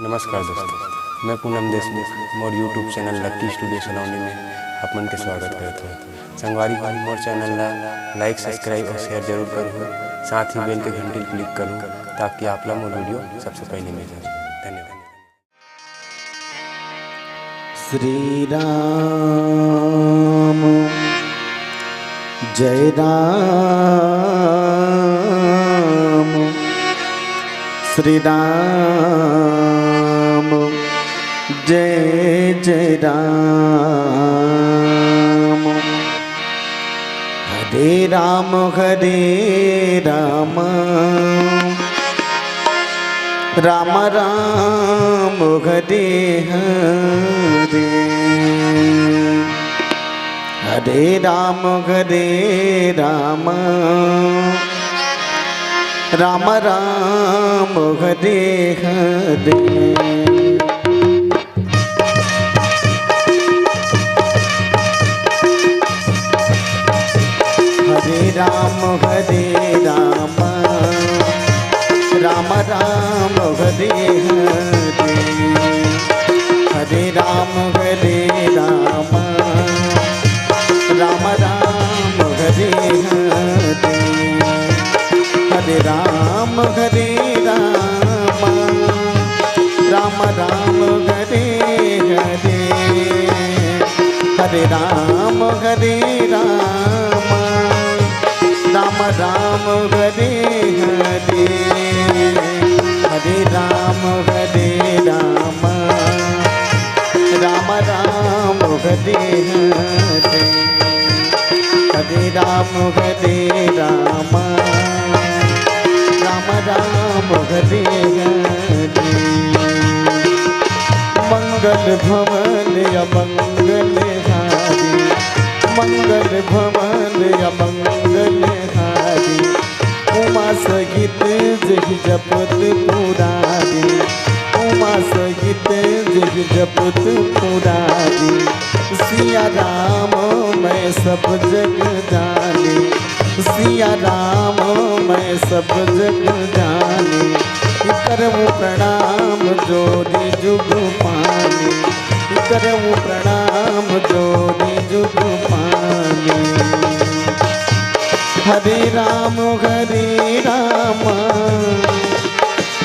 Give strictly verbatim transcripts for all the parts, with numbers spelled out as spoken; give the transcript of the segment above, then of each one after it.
नमस्कार दोस्तों, मैं पूनम देशमुख, मोर YouTube चैनल लक्की स्टूडियो सलोनी में आप मन के स्वागत करत हूँ। संगवारी हो, मोर चैनल ला लाइक, सब्सक्राइब और शेयर जरूर करूँ, साथ ही बेल के घंटी क्लिक करूँ, ताकि आप ला मोर वीडियो सबसे पहले मिल जाए। धन्यवाद। श्री राम, जय राम, श्री राम, जय जय राम। हरे राम, हरे राम, राम राम, हरे हरे। हरे राम, हरे राम, राम राम, हरे हरे। हरे राम, हरे राम, राम राम, हरे हरे। हरे राम, हरे राम, राम राम, हरे हरे। हरे राम, हरे राम, राम राम, हरे हरे। हरे राम, हरे राम, राम राम, हरे हरे। हरे राम, हरे राम, राम राम, हरे हरे। हरे राम, हरे राम, राम राम, हरे हरे। मंगल भवन अमंगल हारी, मंगल भवन अमंगल हारी। उमा सहित जहि जपत पुरारी, उमा सहित जहि जपत पुरारी। सिया राम मैं सब जग जानी, सिया राम मैं सब जग जानी। करहूँ प्रणाम जोरी जुग पानी, करहूँ प्रणाम जोरी जुग पानी। हरे राम, हरे राम,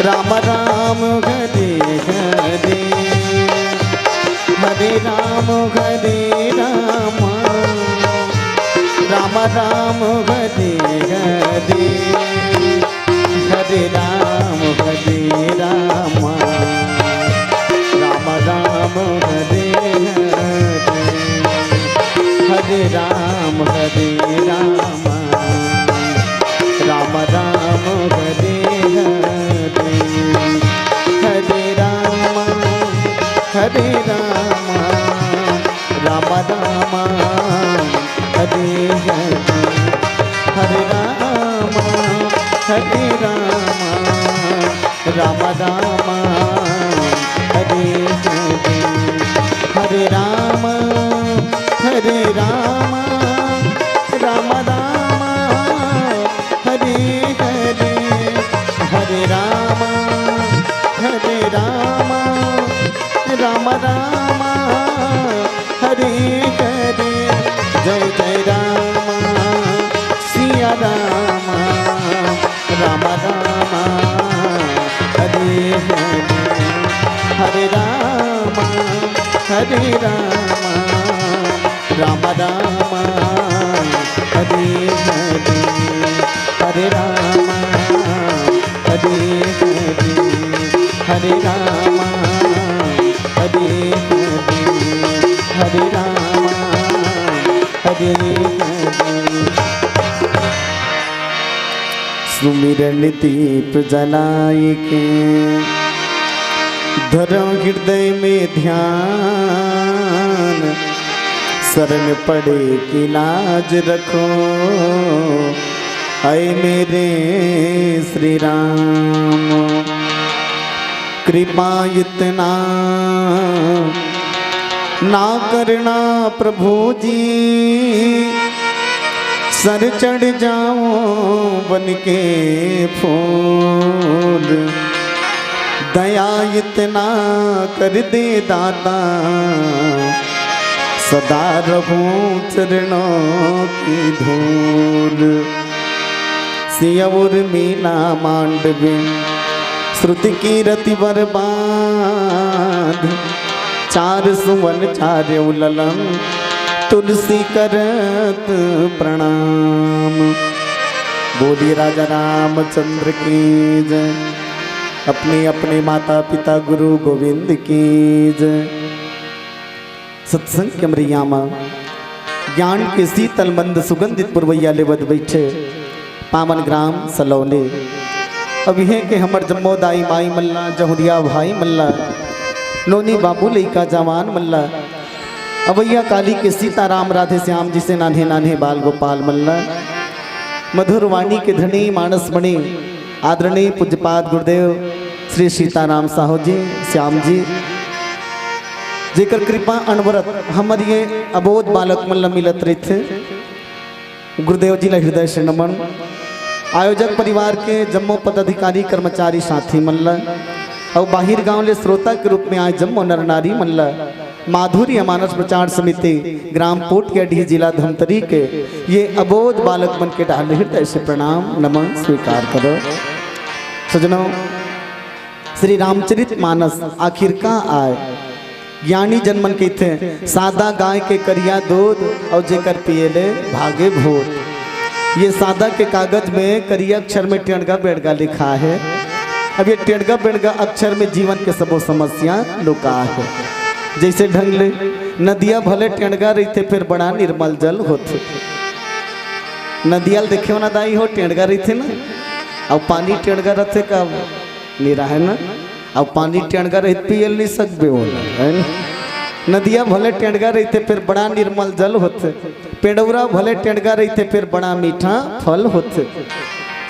राम राम, हरे हरे। हरे राम, हरे राम, राम राम, हरे हरे। हरे राम, हरे राम, राम राम, हरे हरे। हरे राम, हरे राम, राम राम, हरे हरे। हरे राम, हरे राम, राम राम, हरे हरे। हरे राम, हरे राम, राम राम, हरे हरे। हरे राम, हरे राम, राम राम, हरे हरे। हरे राम, हरे राम, राम राम, हरे हरे। जय जय राम, सिया राम, राम राम, हरे हरे। हरे राम, हरे राम, राम राम, हरे हरे। हरे राम, हरे हरे। हरे राम, हरे हरे। हरे राम, हरे हरे। सुमिरन दीप जलाय के, धरहूँ हृदय में ध्यान। शरण पड़े कि लाज रखो, ऐ मेरे श्री राम। कृपा इतना ना करना प्रभु जी, सर चढ़ जाऊं बन के फूल। दया इतना कर दे दाता, सदा रहूं चरणों की धूल। सियउर मीना मांडवी श्रुति कीरति बरबाध, चार सुवन चारउ ललन तुलसी करत प्रणाम। बोलिए राजा रामचंद्र की जय, अपने अपने माता पिता गुरु गोविंद की जय। सत्संग के मरैया म ज्ञान के शीतल मंद सुगंधित पुरवैया लेवत बइठे पावन ग्राम सलौनी। अब इहें के हमर जम्मो दाई माई मन ला, जहुरिया भाई मन ला, नोनी बाबू लइका जवान मन ला, अवैया काली के सीताराम राधे श्याम जइसे नान्हे नान्हे बाल गोपाल मन ला, मधुर वाणी के धनी मानस मणि आदरणीय पूज्यपाद गुरुदेव श्री सीताराम साहू जी, श्याम जी, जेकर कृपा अनवरत हमर ये अबोध बालक मन ल मिलत रहिथे। गुरुदेव जी ल हृदय से नमन। आयोजक परिवार के जम्मो पदाधिकारी, कर्मचारी, साथी मन ल, अउ बाहिर गांव ले श्रोता के रूप में आए जम्मो नर नारी मन ल, माधुर्य मानस प्रचार समिति ग्राम पोटकेडी, जिला धमतरी के ये अबोध बालक मन के डाल हृदय से प्रणाम नमन स्वीकार करो। सजनों, श्री रामचरित मानस आखिर का आय? ज्ञानी जन मन कहिथे, "सादा गाय के करिया दूध, अउ जेकर पिए ले भागे भूत।" ये सादा के कागज में करिया अक्षर में टेंड़गा बेंड़गा लिखा हे। अब ये टेंड़गा बेंड़गा अक्षर में जीवन के सबो समस्या लुका हे। जइसे ढंग ले नदिया भले टेंड़गा रहिथे, फेर बड़ा निर्मल जल होथे। नदिया ल देखे हो ना दाई हो, टेंड़गा रहिथे ना, अउ पानी टेंड़गा रहिथे का? नइ रहय ना। अउ पानी टेंड़गा रहिथे, पिए ल नइ सकबे ओला, है ना? नदिया भले टेंड़गा रहिथे, फेर बड़ा निर्मल जल होथे। पेड़ौरा भले टेंड़गा रहिथे, फेर बड़ा मीठा फल होथे।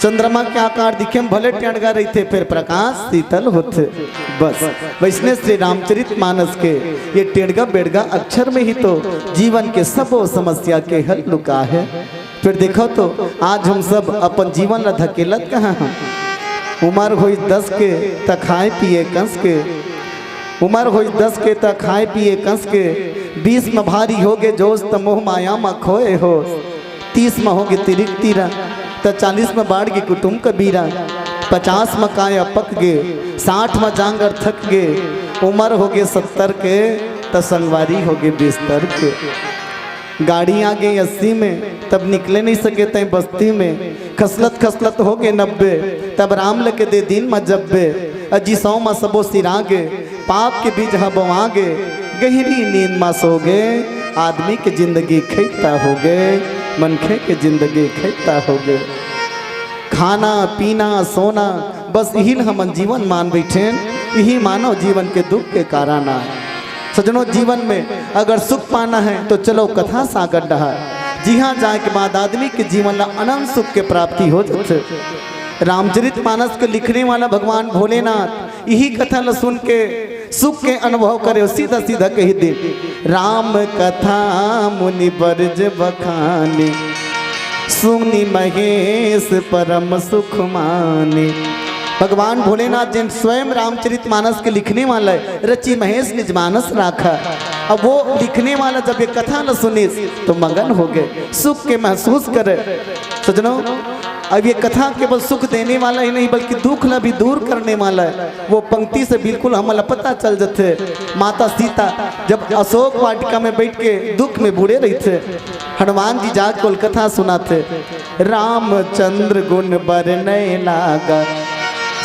चंद्रमा के आकार दिखे म भले टेंड़गा रहिथे, फेर प्रकाश शीतल होथे। बस, वइसने श्री रामचरित मानस के ये टेंड़गा बेंड़गा अक्षर में ही तो जीवन के सबो समस्या के हल लुका हे। फेर देखव तो, आज हम सब अपन जीवन ला धकेलत कहाँ हन? उमर होइस दस के, त खाए पिए कंस के। उमर होइस दस के, त खाए पिए कंस के। बीस म भारी होगे जोस, त मोह माया म खोए होस। तीस म होगे तिरिक तीरा, त चालीस म बाढ़ गे कुटुम कबीरा। पचास म काया पक गे, साठ म जांगर थक गे। उमर होगे सत्तर के, त संगवारी होगे बिस्तर के। गाड़ी आ गे अस्सी में, तब निकले नइ सके तैं बस्ती में। खसलत खसलत होगे नब्बे, तब राम ल के दे दीन म जब्बे। अजी सौ म सबो सिरा गे, पाप के बीज ह बोवा गे। गहिरी नींद म सो गे, आदमी के जिंदगी खैता होगे, मनखे के जिंदगी खैता होगे। खाना, पीना, सोना, बस इही ल हमन जीवन मान बइठेन। इही मानव जीवन के दुख के कारण आय। सजनों, जीवन में अगर सुख पाना है तो चलो कथा सागर डहर, जिहाँ जाए के बाद आदमी के जीवन ला अनंत सुख के प्राप्ति हो जाथे। रामचरित मानस के लिखने वाला भगवान भोलेनाथ इही कथा ला सुन के सुख के अनुभव करे, सीधा सीधा कहि दे, "राम कथा मुनि बरज बखानी, सुनि महेश परम सुख मानी।" भगवान भोलेनाथ जेन स्वयं रामचरित मानस के लिखने वाला है, रचि महेश निज मानस राखा। अब वो लिखने वाला जब ये कथा ला सुनिस तो मगन हो गे, सुख के महसूस करे। सजनों, अब ये कथा केवल सुख देने वाला ही नहीं बल्कि दुख ला भी दूर करने वाला है। वो पंक्ति से बिल्कुल हमला पता चल जथे। माता सीता जब अशोक वाटिका में बइठ के दुख में बूड़े रहिथे, हनुमान जी जाके ओला कथा सुनाथे, "रामचंद्र गुन बरनय लागा,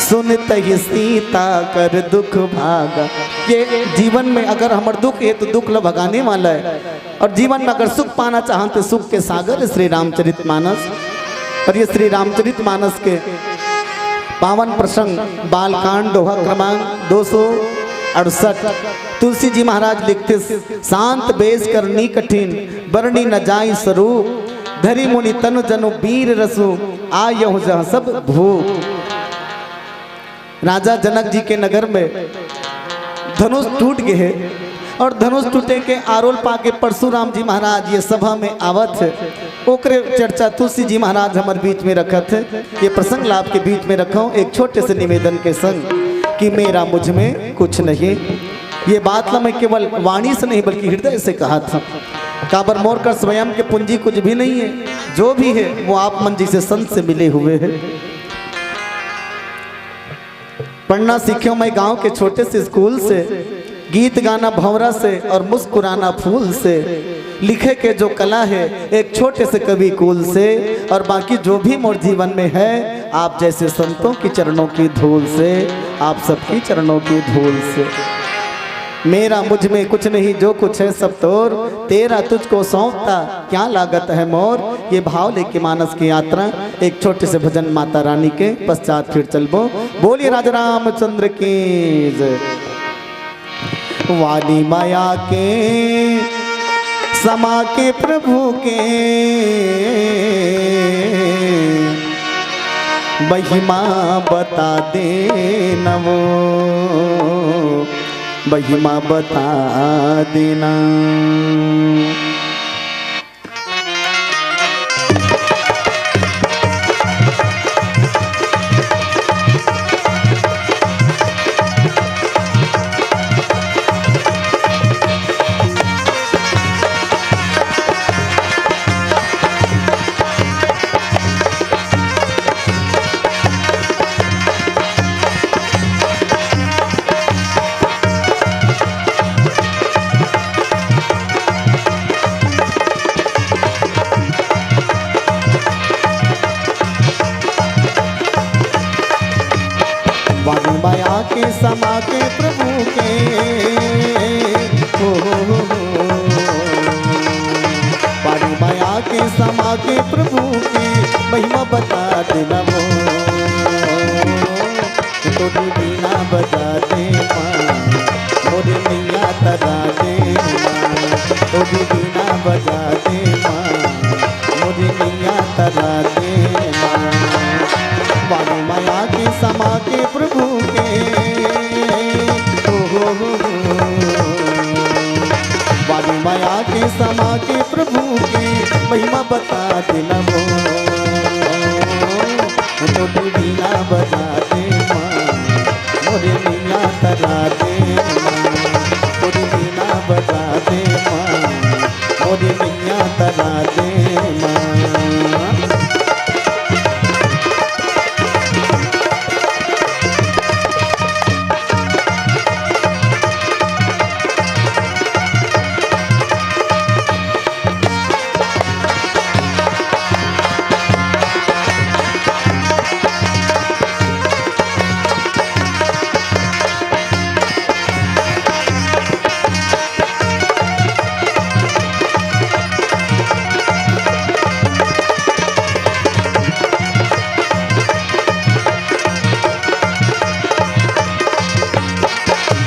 सुनतहि सीता कर दुख भागा।" ये जीवन में अगर हमर दुख हे तो दुख ला भगाने वाला है, और जीवन में अगर सुख पाना चाहन तो सुख के सागर श्री रामचरित मानस। और ये श्री रामचरित मानस के पावन प्रसंग बालकांड दोहा क्रमांक दो सौ अड़सठ। तुलसी जी महाराज लिखथे, "शांत बेस करनी कठिन, बरनी न जाई स्वरूप, धरि मुनि तनु जनु बीर रसु, आयहु जह सब भूप।" राजा जनक जी के नगर में धनुष टूट गे हे और धनुष टूटे के आरोल पाके परशुराम जी महाराज ये सभा में आवत हे, ओकरे चर्चा तुलसी जी महाराज हमर बीच में रखत हे। ये प्रसंग ला आपके बीच में रखव एक छोटे से निवेदन के संग। कि मेरा मुझ में कुछ नहीं। ये बात ला मैं केवल वाणी से नहीं बल्कि हृदय से कहा था। काबर मोर कर स्वयं के पूंजी कुछ भी नहीं है, जो भी है वो आप मन जैसे संत से मिले हुए है। पढ़ना सीखे मैं गांव के छोटे से स्कूल से, गीत गाना भंवरा से और मुस्कुराना फूल से। लिखे के जो कला है एक छोटे से कवि कुल से, और बाकी जो भी मोर जीवन में है आप जैसे संतों के चरणों की धूल से, आप सबके चरणों की धूल से। मेरा मुझ में कुछ नहीं, जो कुछ है सब तोर, तेरा तुझको सौंपता क्या लागत है मोर। ये भाव लेके मानस की यात्रा, एक छोटे से भजन माता रानी के पश्चात फिर चलबो। बोलिए राजा रामचंद्र की जय। वाली माया के समा के प्रभु के महिमा बता देना वो, महिमा बता देना। वाणी माया के समा के प्रभु के, हो, हो, हो, हो। वाणी माया के समा के प्रभु के महिमा बता देना वो। तोरी बीना बजा दे माँ, मोरे नैया तरा दे माँ। तोरी बीना बजा दे माँ, मोरे नैया तरा दे माँ। वाणी माया के समा के प्रभु के, ओ हो हो हो। वाणी माया के समा के प्रभु के महिमा बता देना वो। तोरी बीना बजा दे माँ, मोरे नैया तरा दे माँ। तोरी बीना बजा दे माँ, मोरे नैया तरा दे माँ।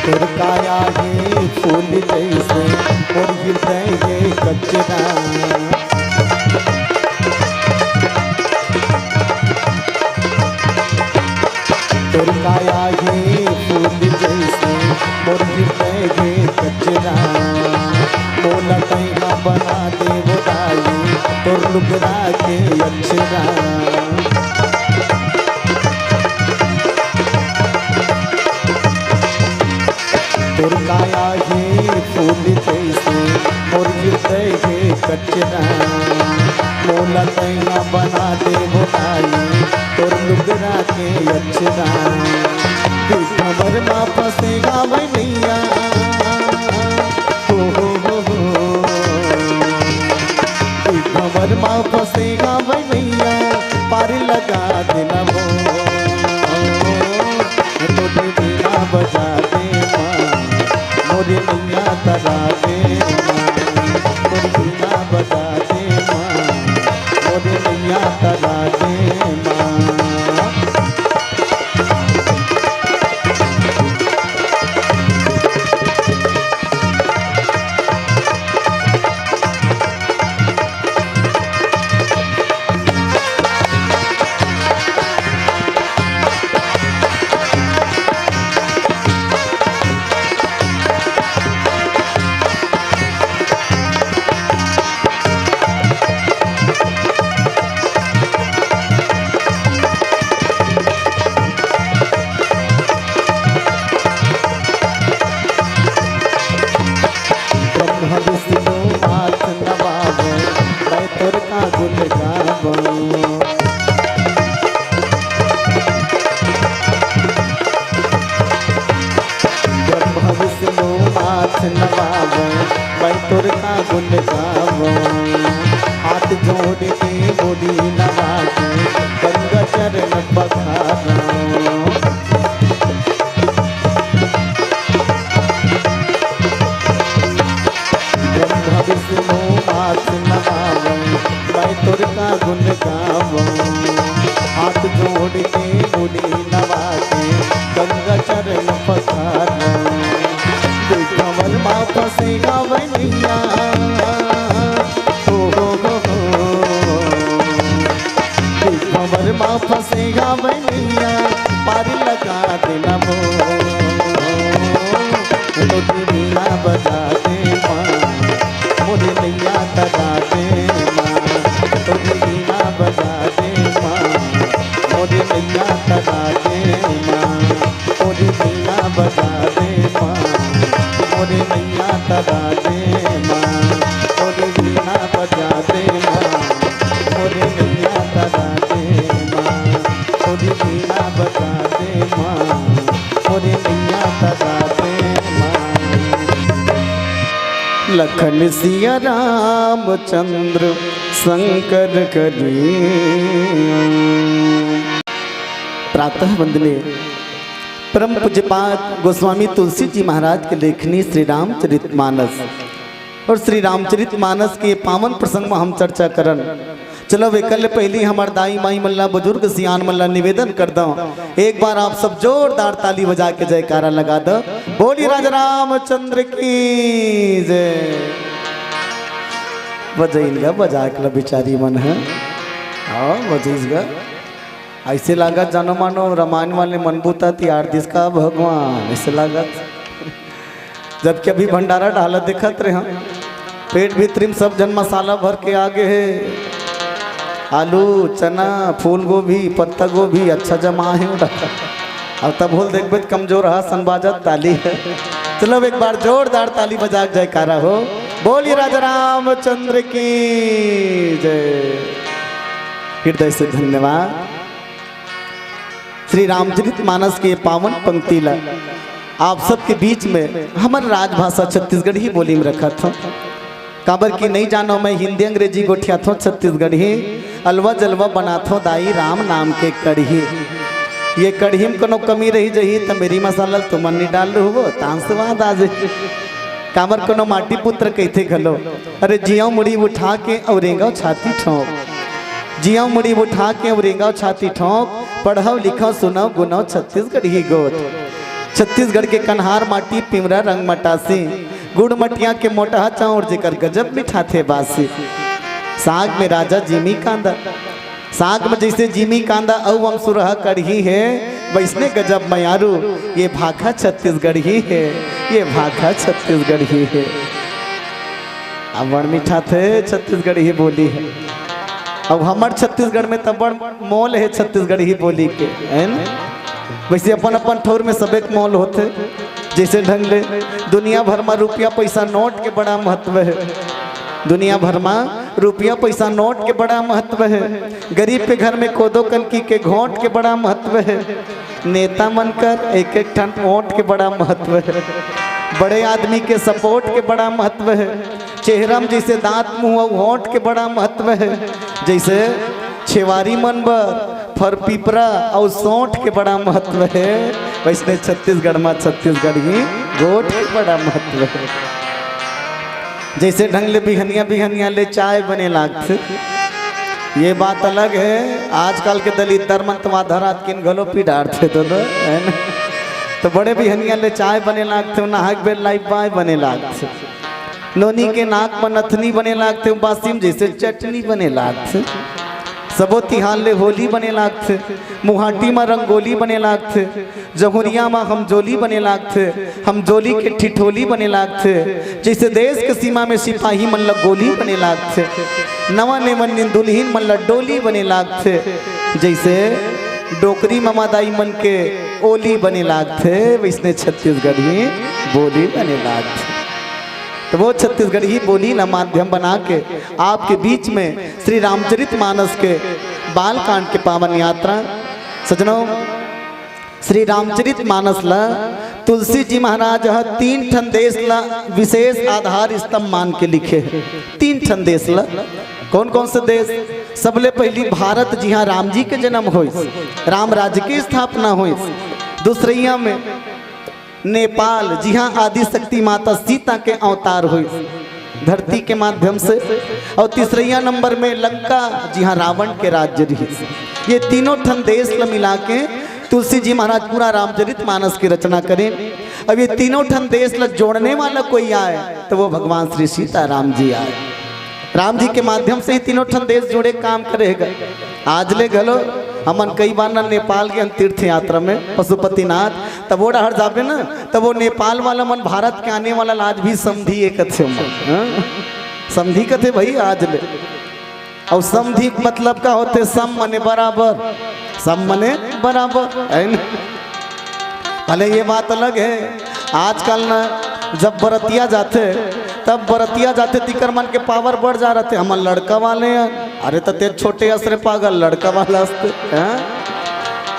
तोर काया हे फूल जैसे, मोर हृदय हे कचरा। तोर काया हे फूल जैसे, मोर हृदय हे कचरा। मोला तैं हा बना दे वो दाई, तोर लुगरा के अक्षरा। तोर काया हे फूल जैसे, मोर हृदय हे कचरा। मोला तैं हा बना दे वो दाई, तोर लुगरा के अक्षरा। भंवर मा फंसे हावय नैया, हो, हो, हो, हो। भंवर मा फंसे हावय नैया, पार लगा देना वो। तोरी बीना बजा दे माँ, मोरे नैया तरा दे माँ। तोरी बीना बजा दे माँ, मोरे नैया तरा दे माँ। विष्णु माथ नवावो, मैं तोर का गुण गावो। ब्रह्मा विष्णु माथ नवावो, मैं तोर का गुण गावो। हाथ जोड़ के मुड़ी नवा के, गंगा चरण पखारो। ब्रह्मा विष्णु माथ नवावो, मैं तोर का गुण गावो। हाथ जोड़ के मुड़ी नवा के, गंगा चरण पखारो। भंवर मा फंसे हवय नैया, हो, हो, हो, हो। भंवर मा फंसे हवय नैया, पार लगा देना वो। तोरी वीणा बजा दे माँ, मोरे नैया तरा दे माँ। तोरी वीणा बजा दे माँ, मोरे नैया तरा दे माँ। तोरी वीणा बजा दे माँ, मोरे नैया तरा दे माँ। तोरी वीणा बजा दे माँ, मोरे नैया तरा दे माँ। तोरी वीणा बजा दे माँ, मोरे नैया तरा दे माँ। लखन सिया रामचंद्र शंकर करी। प्रातः वंदनीय परम पूज्यपाद गोस्वामी तुलसी जी महाराज के लेखनी श्री रामचरित मानस। और श्री रामचरित मानस के पावन प्रसंग में हम चर्चा करन। चलो, एकर ले पहली हमर दाई माई मन ला, बुजुर्ग सियान मन ला निवेदन कर दो, एक बार आप सब जोरदार ताली बजा के जयकारा लगा दो। बोली राजा रामचंद्र की जय। बजइल गा, बजा के ला बिचारी मन है। हाँ, बजइस गा। ऐसे लागत जानो मानो रामायण वाले मन बुता तियार दिस का भगवान, ऐसे लागत। जबकि अभी भंडारा डालत देखत रहे हम, पेट भीतरी में सब जन मसाला भर के आगे है, आलू, चना, फूल गोभी, पत्ता गोभी अच्छा जमा है उड़ा। अब तब बोल देखबे त कमजोर हा सन बाजत ताली है। चलो, एक बार जोरदार ताली बजा के जयकारा हो। बोलिए राजा रामचंद्र की जय। हृदय से धन्यवाद। श्री रामचरित मानस के पावन पंक्ति ला आप सबके बीच में हमर राजभाषा छत्तीसगढ़ी बोली में रखत हौं। काबर कि नहीं जानो, मैं हिंदी अंग्रेजी गोठियाथों, छत्तीसगढ़ी अलवा जलवा बनाथों दाई राम नाम के कढ़ी। ये कढ़ी में कोनो कमी रही जही त मेरी मसाला तुमन नहीं डाल हो, तान स्वाद आ जाही। काबर कोनो माटी पुत्र कहिथे घलो, अरे जियव मुड़ी उठा के अउ रेंगव छाती ठोंक, जियव मुड़ी उठा के अउ रेंगव छाती ठोंक, पढ़व लिखव सुनव गुनव छत्तीसगढ़ी गोठ। छत्तीसगढ़ के कन्हार माटी पिंवरा रंग मटासी, गुड़ मटिया के मोटहा चाउर जेकर गजब मिठाथे बासी। साग में राजा जिमी कांदा, साग में जैसे जिमी कांदा अउ अमसुरहा कढ़ी है, वैसने गजब मयारू ये भाखा छत्तीसगढ़ी है, ये भाखा छत्तीसगढ़ी है। अब बड़ मिठाथे छत्तीसगढ़ी बोली है। अब हमर छत्तीसगढ़ में त बड़ मोल है छत्तीसगढ़ी बोली के, है न? वैसे अपन अपन ठौर में सबे के मोल होथे। जैसे ढंग ले दुनिया भर में रुपया पैसा नोट के बड़ा महत्व है, दुनिया भर में रुपया पैसा नोट के बड़ा महत्व है। गरीब के घर में कोदो कनकी के घोंट के बड़ा महत्व है। नेता मन कर एक एक ठन वोट के बड़ा महत्व है। बड़े आदमी के सपोर्ट के बड़ा महत्व है। चेहरा में जैसे दांत, मुंह अउ होंठ के बड़ा महत्व है, जैसे छेवारी मन बर फर, पिपरा अउ सोंठ के बड़ा महत्व है, वैसने छत्तीसगढ़ में छत्तीसगढ़ी गोठ के बड़ा महत्व है। जैसे ढंग ले बिहनिया बिहनिया ले चाय बने लागथे, ये बात अलग है। आजकल के दलिद्दर मन तो आधा रात किन घलो पी डारथे तो, तो, है ना? तो बड़े बिहनिया ले चाय बने लागथे, नहाए के बेर लाइफ बाय बने लागथे। नोनी के नाक म नथनी बने लागथे, बासी म जैसे चटनी बने लागथे। सबो तिहार ले होली बने लागथे, मुहाटी म रंगोली बने लागथे, जहुरिया म हमजोली बने लागथे, हमजोली के ठिठोली बने लागथे। जैसे देश के सीमा में सिपाही मन ल गोली बने लागथे, नवा नेमन दुल्हिन मन ल डोली बने लागथे। जैसे डोकरी ममा दाई मन के ओली बने लागथे, वैसने छत्तीसगढ़ी बोली बने लागथे। तो वो छत्तीसगढ़ी बोली ला माध्यम बना के आपके बीच में श्री रामचरित मानस के बालकांड के पावन यात्रा। सजनों, श्री रामचरित मानस ला तुलसी जी महाराज ह तीन ठन देश ला विशेष आधार स्तंभ मान के लिखे हे। तीन ठन देश ला। कौन कौन से देश? सबले पहली भारत, जिहाँ राम जी के जन्म होइस, राम राज्य की स्थापना होइस। दूसरइया में नेपाल, जिहाँ आदि शक्ति माता सीता के अवतार होइस धरती के माध्यम से। और तीसरइया नंबर में लंका, जिहाँ रावण के राज्य रहिस। ये तीनों ठन देश ल मिला के तुलसी जी महाराज पूरा रामचरित मानस की रचना करें। अब ये तीनों ठन देश ल जोड़ने वाला कोई आए, तो वो भगवान श्री सीताराम जी आए। राम जी के माध्यम से ही तीनों ठन देश जुड़े काम करे गा। आज ले घलो हमन कई बार ना नेपाल गे हन तीर्थ यात्रा में, पशुपतिनाथ, तब वो डहर जाबे ना, तब वो नेपाल वाला मन भारत के आने वाला ला आज भी समधी ए कथे मन, हाँ? समधी कथे भाई आज ले। अउ समधी मतलब का होथे? सम मने बराबर, सम मने बराबर, है ना? भले ये बात अलग है, आजकल ना जब बरतिया जाथे, तब बरतिया जाथे, तिकर मन के पावर बढ़ जा रहथे। हमन लड़का वाले हैं, अरे त ते छोटे अस रे पागल, लड़का वाला अस ते, हैं?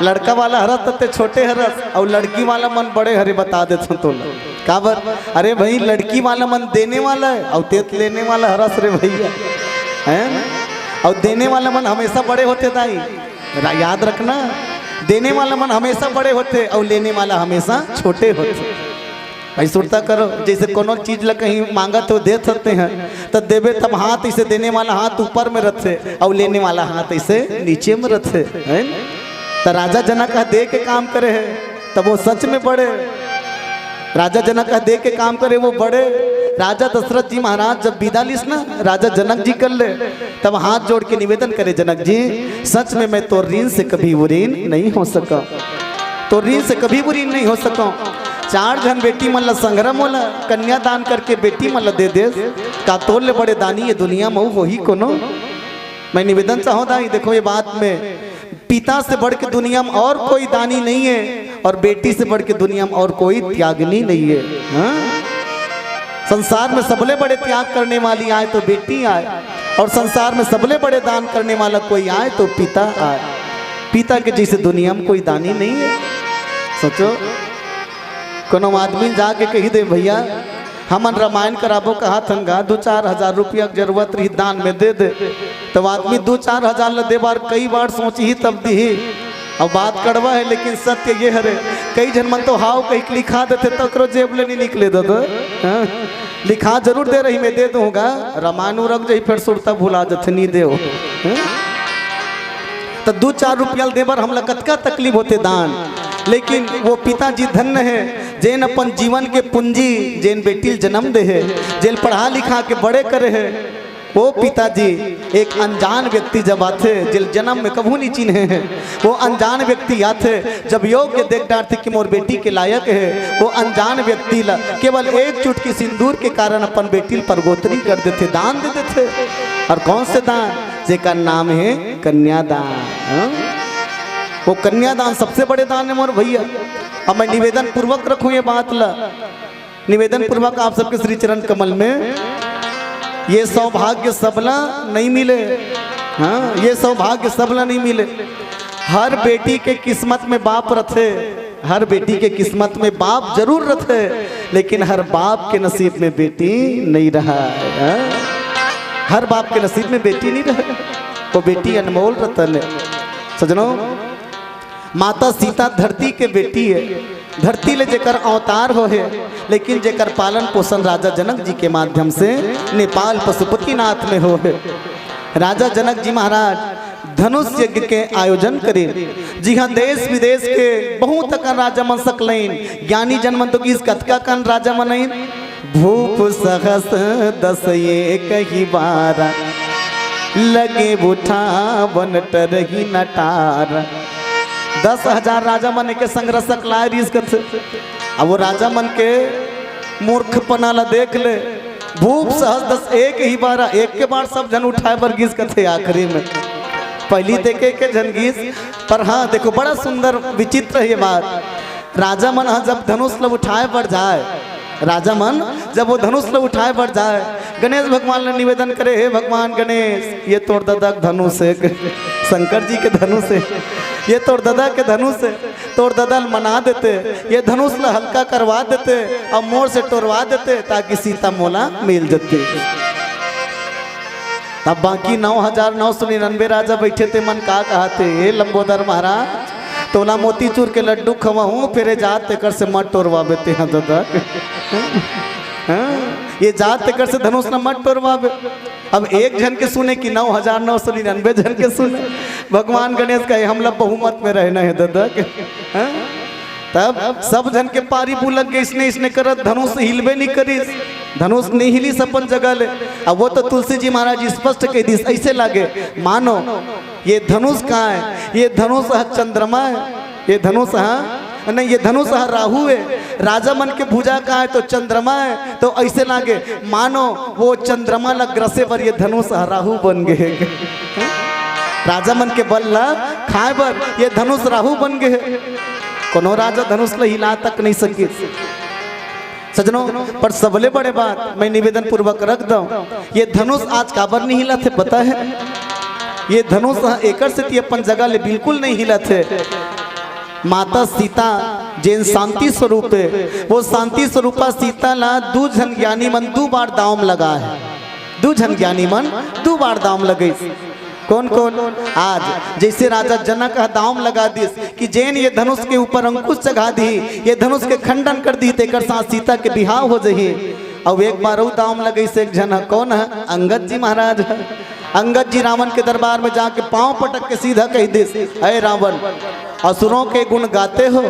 लड़का वाला हरस त ते छोटे हरस, अउ लड़की वाला मन बड़े हरे, बता देथन तोला। काबर? अरे भाई, लड़की वाला मन देने वाला है, अउ ते त लेने वाला हरस रे भैया, है ना? अउ देने वाला मन हमेशा बड़े होथे दाई, रा-, याद रखना, देने वाला मन हमेशा बड़े होथे अउ लेने वाला हमेशा छोटे होथे। भाई सुरता करो, जैसे कोनो चीज ला कहीं मांगत हो, दे सकते हैं, तो देबे तब हाथ इसे देने वाला हाथ ऊपर में रथे अउ लेने वाला हाथ इसे नीचे में रथे, है ना? तो राजा जनक ह दे के काम करे है, तब वो सच में बड़े। राजा जनक ह दे के काम करे, वो बड़े। राजा दशरथ जी महाराज जब विदा लिस ना राजा जनक जी कर ले, तब हाथ जोड़ के निवेदन करे, "जनक जी, सच में मैं तो ऋण से कभी उऋण नहीं हो सका, तो ऋण से कभी उऋण नहीं हो सका। चार झन बेटी मन ला संघरा मोला कन्यादान करके बेटी मन ला दे दे, का तोर ले बड़े दानी ये दुनिया में होही कोनो?" मैं निवेदन चाहूँ दाई, देखो ये बात में, पिता से बढ़ के दुनिया में और कोई दानी नहीं है और बेटी से बढ़ के दुनिया में और कोई त्यागनी नहीं है। हाँ? संसार में सबले बड़े त्याग करने वाली आए तो बेटी आए, और संसार में सबले बड़े दान करने वाला कोई आए तो पिता आए। पिता के जैसे दुनिया में कोई दानी नहीं है। सोचो, कोनो आदमी जाके कही दे, "भैया, हमन रामायण कराबो कहत हन गा, दू चार हजार रुपया के जरूरत रही, दान में दे दे।" तो आदमी दू चार हजार ल दे बार कई बार सोचही तब दिही। अब बात कड़वा है, लेकिन सत्य ये हरे, कई झन मन तो हाव कही के लिखा देथे, तकरो जेब ले नहीं निकले दादा। हाँ? लिखा जरूर दे रही, मैं दे दूंगा, रामायण उरक जही, फिर सुरता भुला जथे, नहीं देव। हाँ? तो दू चार रुपया ल दे बर हमला कतका तकलीफ होथे दान, लेकिन वो पिताजी धन्य है, जेन अपन जीवन के पूंजी, जेन बेटी ल जन्म दे है, जेन पढ़ा लिखा के बड़े करे है। वो पिताजी, एक अनजान व्यक्ति जब आथे, जेन जन्म में कभू नहीं चिन्हे है, वो अनजान व्यक्ति आथे, जब योग्य देख डारथे कि मोर बेटी के लायक है, वो अनजान व्यक्ति ला केवल एक चुटकी सिंदूर के कारण अपन बेटी ल परगोतरी कर देथे, दान दे देथे। और कौन से दान? जेकर नाम है कन्यादान। हाँ? वो कन्यादान सबसे बड़े दान है मोर भैया। अब मैं निवेदन पूर्वक रखूं ये बात ला, निवेदन पूर्वक आप सबके श्री चरण कमल में, ये सौभाग्य सबला नहीं मिले। हाँ, ये सौभाग्य सबला नहीं मिले। हर बेटी के किस्मत में बाप रथे, हर बेटी के किस्मत में बाप जरूर रथे, लेकिन हर बाप के नसीब में बेटी नहीं रहा है। हाँ? हर बाप के नसीब में बेटी नहीं रहे, वो बेटी अनमोल रतन है। सजनों, माता सीता धरती के बेटी है, धरती ले जेकर अवतार हो है, लेकिन जेकर पालन पोषण राजा जनक जी के माध्यम से नेपाल पशुपतिनाथ में हो है। राजा जनक जी महाराज धनुष यज्ञ के आयोजन करे, जिहाँ देश विदेश के बहुत अकन राजा मन सकलाइन, ज्ञानी जन मन तो किस कतका कन राजा मन आइन, भूप सहस दस एक ही बारा, लगे उठावन टरही नटार। दस हजार राजा मन के संग रसक लाए रिहिस कथे। अब वो राजा मन के मूर्खपना ला देख ले, भूप सहस दस एक ही बारा, एक के बार सब झन उठाए बर गिस कथे आखिरी में। पहली देखे के झन गिस, पर हाँ, देखो, बड़ा सुंदर विचित्र है ये बात। राजा मन ह जब धनुष ला उठाए बर जाए, राजा मन जब वो धनुष ल उठाए बर जाए, गणेश भगवान ल निवेदन करे, "हे भगवान गणेश, ये तोर ददा के धनुष हे, शंकर जी के धनुष हे, ये तोर ददा के धनुष हे, तोर ददा ल मना देते, ये धनुष ल हल्का करवा देते, अब मोर से टोरवा देते, ताकि सीता मोला मिल जती।" तब बाकी नौ हजार नौ सौ निन्यानवे राजा बैठे ते मन का कहाते, "हे लंबोदर महाराज, तोला मोतीचूर के लड्डू खवाहूं, फेर ए जात तेकर से मत टोरवाबे ते ह ददा।" हाँ? "ये जात तेकर से धनुष ल मत टोरवाबे।" अब एक झन के सुने कि नौ हजार नौ सौ निन्यानवे झन के सुने? भगवान गणेश कहे, "हमला बहुमत में रहना हे ददा।" हाँ? तब सब झन के पारी बुलक के इसने इसने करत धनुष हिलबे नहीं करिस, धनुष नहीं हिलिस अपन जगह ले। अब वो तो तुलसी जी महाराज स्पष्ट कह दिस, ऐसे लागे मानो ये धनुष कहाँ है? ये धनुष ह चंद्रमा है, ये धनुष ह नहीं, ये धनुष ह राहु है। राजा मन के भुजा कहाँ है? तो चंद्रमा है। तो ऐसे लागे मानो वो चंद्रमा ला ग्रसे बर ये धनुष ह राहु बन गए। राजा मन के बल ला खाए बर ये धनुष राहु बन गए। कोनो राजा धनुष ला हिला तक नहीं सके। सजनों, पर सबले बड़े बात मैं निवेदन पूर्वक रख दंव, ये धनुष आज काबर नहीं हिलत हे, पता है? ये धनुष ह एकर सेती अपन जगह ले बिल्कुल नहीं हिलत हे। माता सीता जेन शांति स्वरूप हे, वो शांति स्वरूपा सीता ला दू झन ज्ञानी मन दू बार दांव म लगा हे। दू झन ज्ञानी मन दू बार दांव म लगइस। कौन कौन? आज जैसे राजा जनक ह दांव म लगा दिस कि जेन ये धनुष के ऊपर अंकुश चघा दी, ये धनुष के खंडन कर दी, तेकर साथ सीता के बिहाव हो जही। अउ एक बार अउ दांव म लगइस एक झन ह, कौन ह? अंगद जी महाराज ह। अंगद जी रावण के दरबार में जाके पांव पटक के सीधा कह दिस, "अय रावण, असुरों के गुण गाते हो,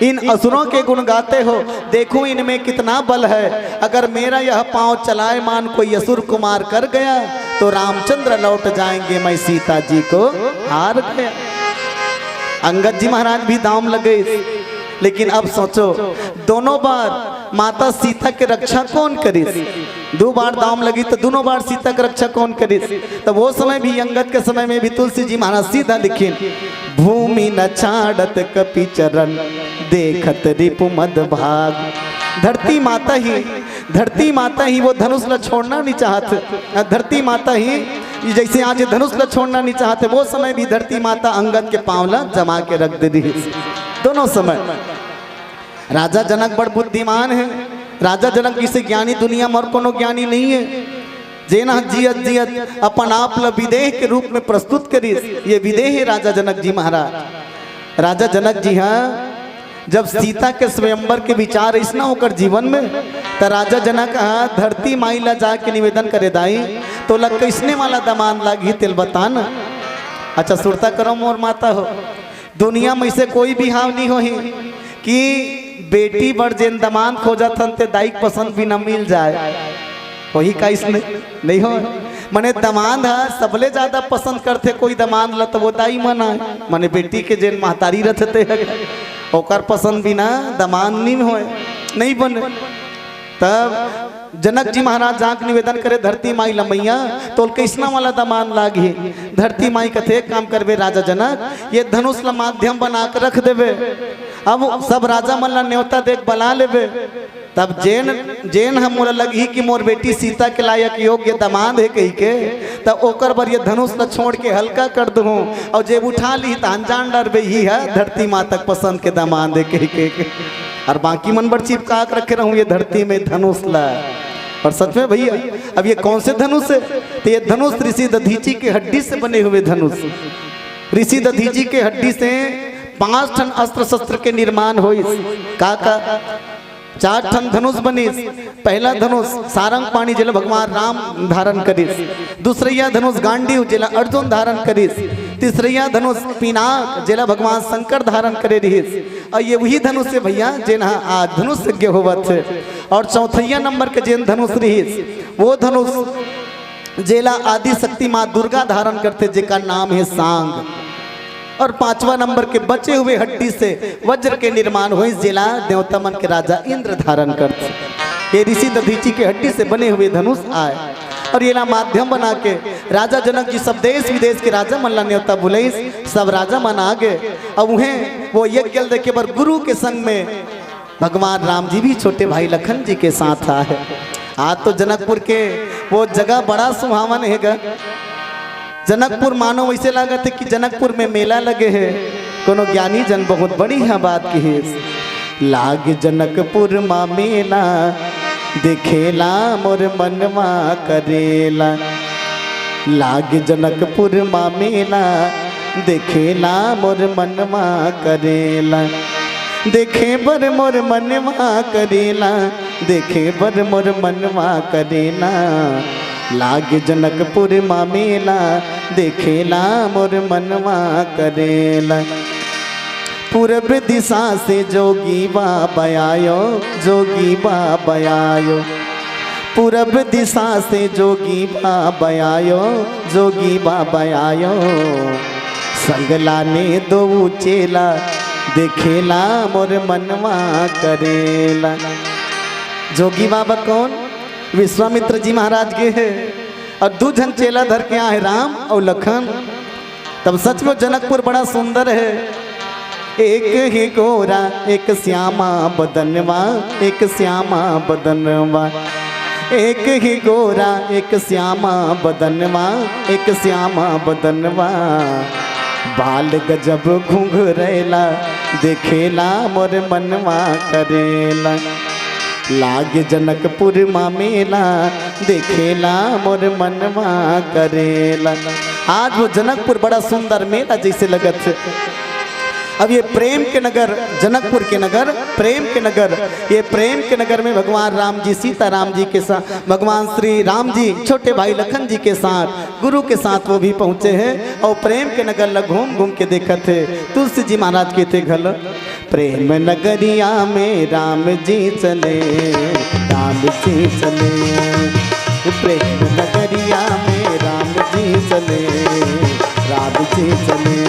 इन असुरों के गुण गाते हो, देखो इनमें कितना बल है। अगर मेरा यह पांव चलायमान कोई असुर कुमार कर गया तो रामचंद्र लौट जाएंगे, मैं सीता जी को हार गया।" अंगद जी महाराज भी दांव म लग गइस। लेकिन अब सोचो, दोनों बार माता सीता के रक्षा कौन करिस? दू बार दांव म लगिस तो दोनों बार सीता के रक्षा कौन करिस? तब वो समय भी, अंगद के समय में भी तुलसी जी महाराज सीधा लिखिन, "भूमि न छाड़त कपि चरण, देखत रिपु मद भाग।" धरती माता ही, धरती माता ही वो धनुष ला छोड़ना नहीं चाहत। धरती माता ही जैसे आज ये धनुष ला छोड़ना नहीं चाहत, वो समय भी धरती माता अंगद के पांव ला जमा के रख दे दिस। दोनों समय राजा जनक बड़ बुद्धिमान हे। राजा जनक जैसे ज्ञानी दुनिया म अउ कोनो ज्ञानी नहीं हे। जेन ह जियत जियत अपन आप ल विदेह के रूप में प्रस्तुत करिस, ये विदेह हे राजा जनक जी महाराज। राजा जनक जी ह जब सीता के स्वयंवर के विचार अइस ना ओकर जीवन में, त राजा जनक ह धरती माई ला जाके निवेदन करे, "दाई, तोला कइसने वाला दमांद लागही तेल बता ना।" अच्छा, सुरता करो मोर माता हो, दुनिया में से कोई बिहाव नहीं होही कि बेटी बर जेन दमांद खोजत हन ते दाई के पसंद बिना मिल जाए। होही का इसने? नहीं हो। मने दमांद ह सबले ज्यादा पसंद करथे कोई दमांद ल, त वो दाई मन आय। मने बेटी के जेन महतारी रथे ते ह, ओकर पसंद बिना दमांद नहीं होय, नहीं बने। तब जनक जी महाराज जाके निवेदन करे धरती माई ल, "मैया, तोल कइसना वाला दमांद लागही?" धरती माई कथे, "एक काम करबे राजा जनक, ये धनुष ल माध्यम बना के रख देबे। अब सब राजा मन ल न्योता देके बला लेबे। तब जेन, जेन ह मोला लगही कि मोर बेटी सीता के लायक योग्य दमांद हे कहिके, त ओकर बर ये धनुष ल छोड़ के हल्का कर दूहूं, अउ जे उठा लिही त अनजान डरबे, इही ह धरती माता के पसंद के दमांद हे कहिके।" अउ बाकी मन बर चिपका के रखे रहूं ये धरती में धनुष ला। अउ सच में भैया, अब ये कौन से धनुष हे? तो ये धनुष ऋषि दधीचि के हड्डी से बने हुए धनुष। ऋषि दधीचि के हड्डी से पांच ठन अस्त्र शस्त्र के निर्माण होइस। का का? चार ठन धनुष बनिस। पहला धनुष सारंग पाणी, जेला भगवान राम धारण करिस। दूसरैया धनुष गांडीव, जेला अर्जुन धारण करिस। तीसरैया धनुष पिनाक, जेला भगवान शंकर धारण करे रिहिस। अउ ये वही धनुष हे भैया, जेन ह आज धनुष यज्ञ होवत हे। अउ चौथैया नंबर के जेन धनुष रिहिस, वो धनुष जेला आदि शक्ति माँ दुर्गा धारण करथे, जेकर नाम हे सांग। अउ पांचवा नंबर के बचे हुए हड्डी से वज्र के निर्माण होइस, जेला देवता मन के राजा इंद्र धारण करथे। ये ऋषि दधीचि के हड्डी से बने हुए धनुष आय अउ एला माध्यम बना के राजा जनक जी सब देश विदेश के राजा मन ला न्योता बुलाइस। सब राजा मन आ गे। अब उहें वो यज्ञ ल देखे बर गुरु के संग में भगवान राम जी भी छोटे भाई लखन जी के साथ आए। आज तो जनकपुर के वो जगह बड़ा सुहावन हे गा। जनकपुर मानो वैसे लागत हे कि जनकपुर में मेला लगे हे। कोनो ज्ञानी जन बहुत बढ़िया बात कहिस। लाग जनकपुर मा मेला, देखेला मोर मनवा करेला। लाग जनकपुर मा मेला, देखेला मोर मनवा करेला। देखे बर मोर मनवा करेला, देखे बर मोर मनवा करेला। लाग जनकपुर मा मेला, देखेला मोर मनवा करेला। पूरब दिशा से जोगी बाबा आयो, जोगी बाबा आयो। पूरब दिशा से जोगी बाबा आयो, जोगी बाबा आयो। संग लाने दो चेला, देखेला मोर मनवा करेला। जोगी बाबा कौन? विश्वामित्र जी महाराज के हे। अउ दू झन चेला धर के आए हे, राम अउ लखन। तब सच में जनकपुर बड़ा सुंदर हे। एक ही गोरा एक श्यामा बदनवा, एक श्यामा बदनवा। एक ही गोरा एक श्यामा बदनवा, एक श्यामा बदनवा। बाल गजब घुंघरैला, देखेला मोर मनवा करेला। लाग जनकपुर मा मेला, देखेला मोर मनवा करेला। आज वो जनकपुर बड़ा सुंदर मेला जैसे लगत हे। अब ये प्रेम के नगर, जनकपुर के नगर, प्रेम के नगर, ये प्रेम के नगर में भगवान राम जी, सीता राम जी के साथ, भगवान श्री राम जी छोटे भाई लखन जी के साथ, गुरु के साथ वो भी पहुँचे हे अउ प्रेम के नगर ला घूम घूम के देखत हे। तुलसी जी महाराज कहिथे घलो, प्रेम नगरिया में राम जी चले, राम जी चले। प्रेम नगरिया में राम जी चले, राम जी चले।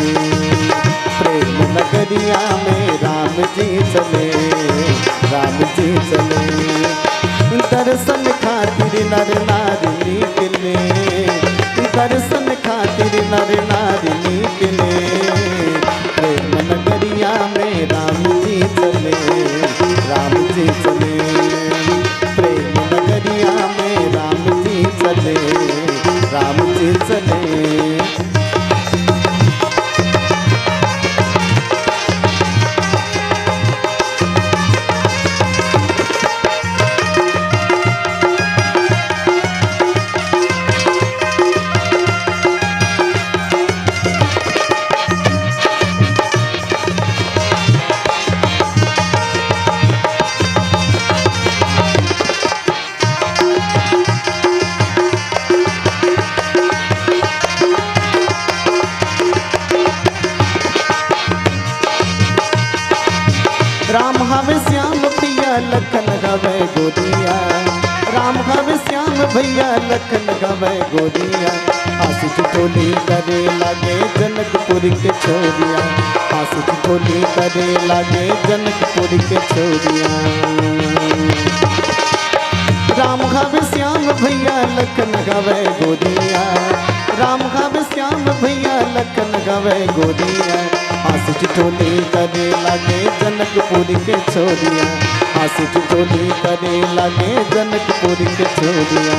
प्रेम नगरिया में राम जी चले, राम जी चले। दर्शन खातिर नर नारी निकले, दर्शन खातिर नर नारी निकले। प्रेम नगरिया में राम जी चले, राम जी चले। प्रेम नगरिया में राम जी चले, राम जी चले। राम हवे श्याम भैया लखन हवे गोदिया, राम हवे श्याम भैया लखन हवे गोदिया। आशीष टोली करे लागे जनकपुर के छोरिया, आशीष टोली करे लागे जनकपुर के छोरिया। राम हवे श्याम भैया लखन हवे गोदिया, राम हवे श्याम भैया लखन हवे गोदिया। आशीष टोली करे लागे जनकपुर के छोरिया, आशीष टोली करे लागे जनकपुर के छोरिया।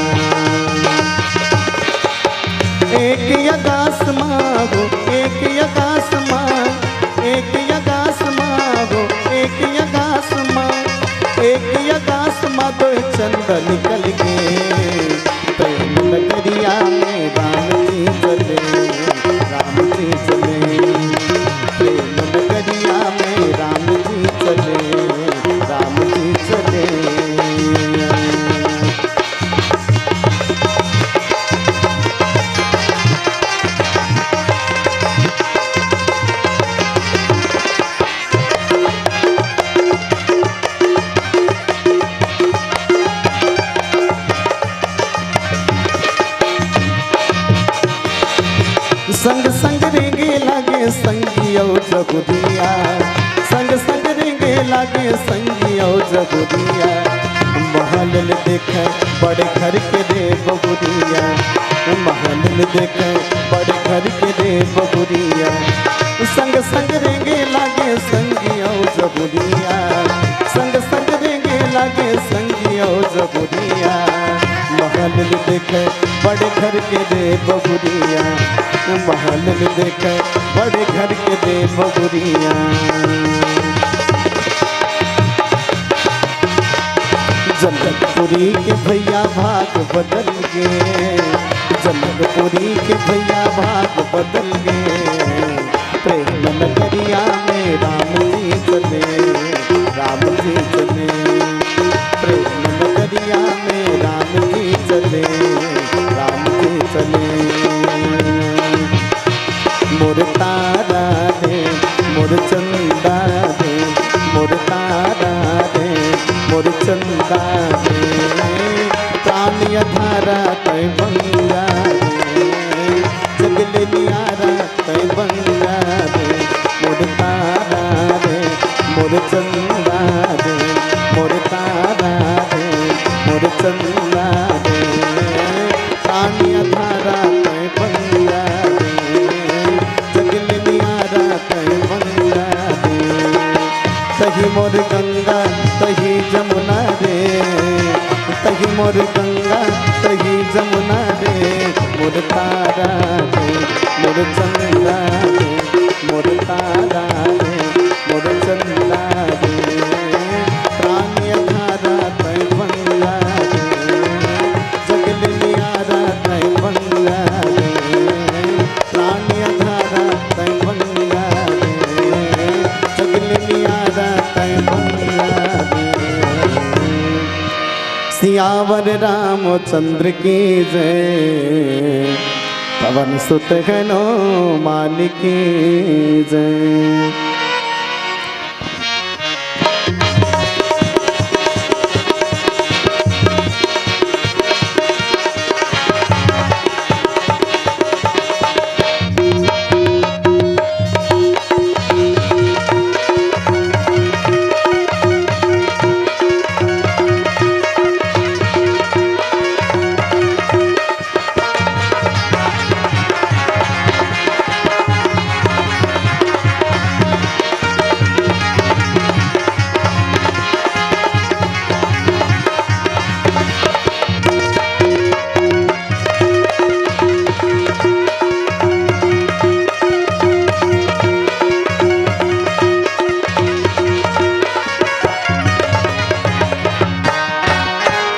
एक आकाश मा हो, एक आकाश मा, एक आकाश मा हो, एक आकाश मा, एक आकाश मा तो चंदा निकल गे। प्रेम नगरिया में राम जी चले, राम जी चले। प्रेम नगरिया में राम जी चले, राम जी चले। संग संग रेंगे लागे संगी अउ जगुदिया, संग संग रेंगे लागे संगी अउ जगुदिया। महल ल देखे बड़े घर के रे बबुरिया, महल ल देखे बड़े घर के रे बबुरिया। संग संग रेंगे लागे संगी अउ जगुदिया, संग महल देखे बड़े घर के दे बबुरिया, महल देखे बड़े घर के दे बबुरिया। जनकपुरी के भैया भाग बदल गे, जनकपुरी के भैया भाग बदल गे। प्रेम नगरिया में राम जी चले, राम जी चले। प्रेम नगरिया में राम जी चले, राम जी चले। मोर तारा रे, मोर चंदा रे, मोर तारा रे, मोर चंदा रे। प्राण अधारा तै बंगा रे, जग ले नियारा तै बंगा रे, मोर तारा रे, मोर चंदा रे, मोर तारा रे, मोर चंदा रे। प्राण अधारा तै बंगा रे, जग ले नियारा तै बंगा रे। तही मोर गंगा, तही जमुना रे, तही मोर गंगा, तही जमुना रे, मोर तारा रे, मोर चंदा रे, मोर तारा रे, मोर चंदा रे। प्राण अधारा तै बंगा रे, जग ले नियारा तै बंगा रे। प्राण अधारा तै बंगा रे, जग ले नियारा तै बंगा रे। सियावर रामचंद्र की जय, पवन सुत हनुमान की जय।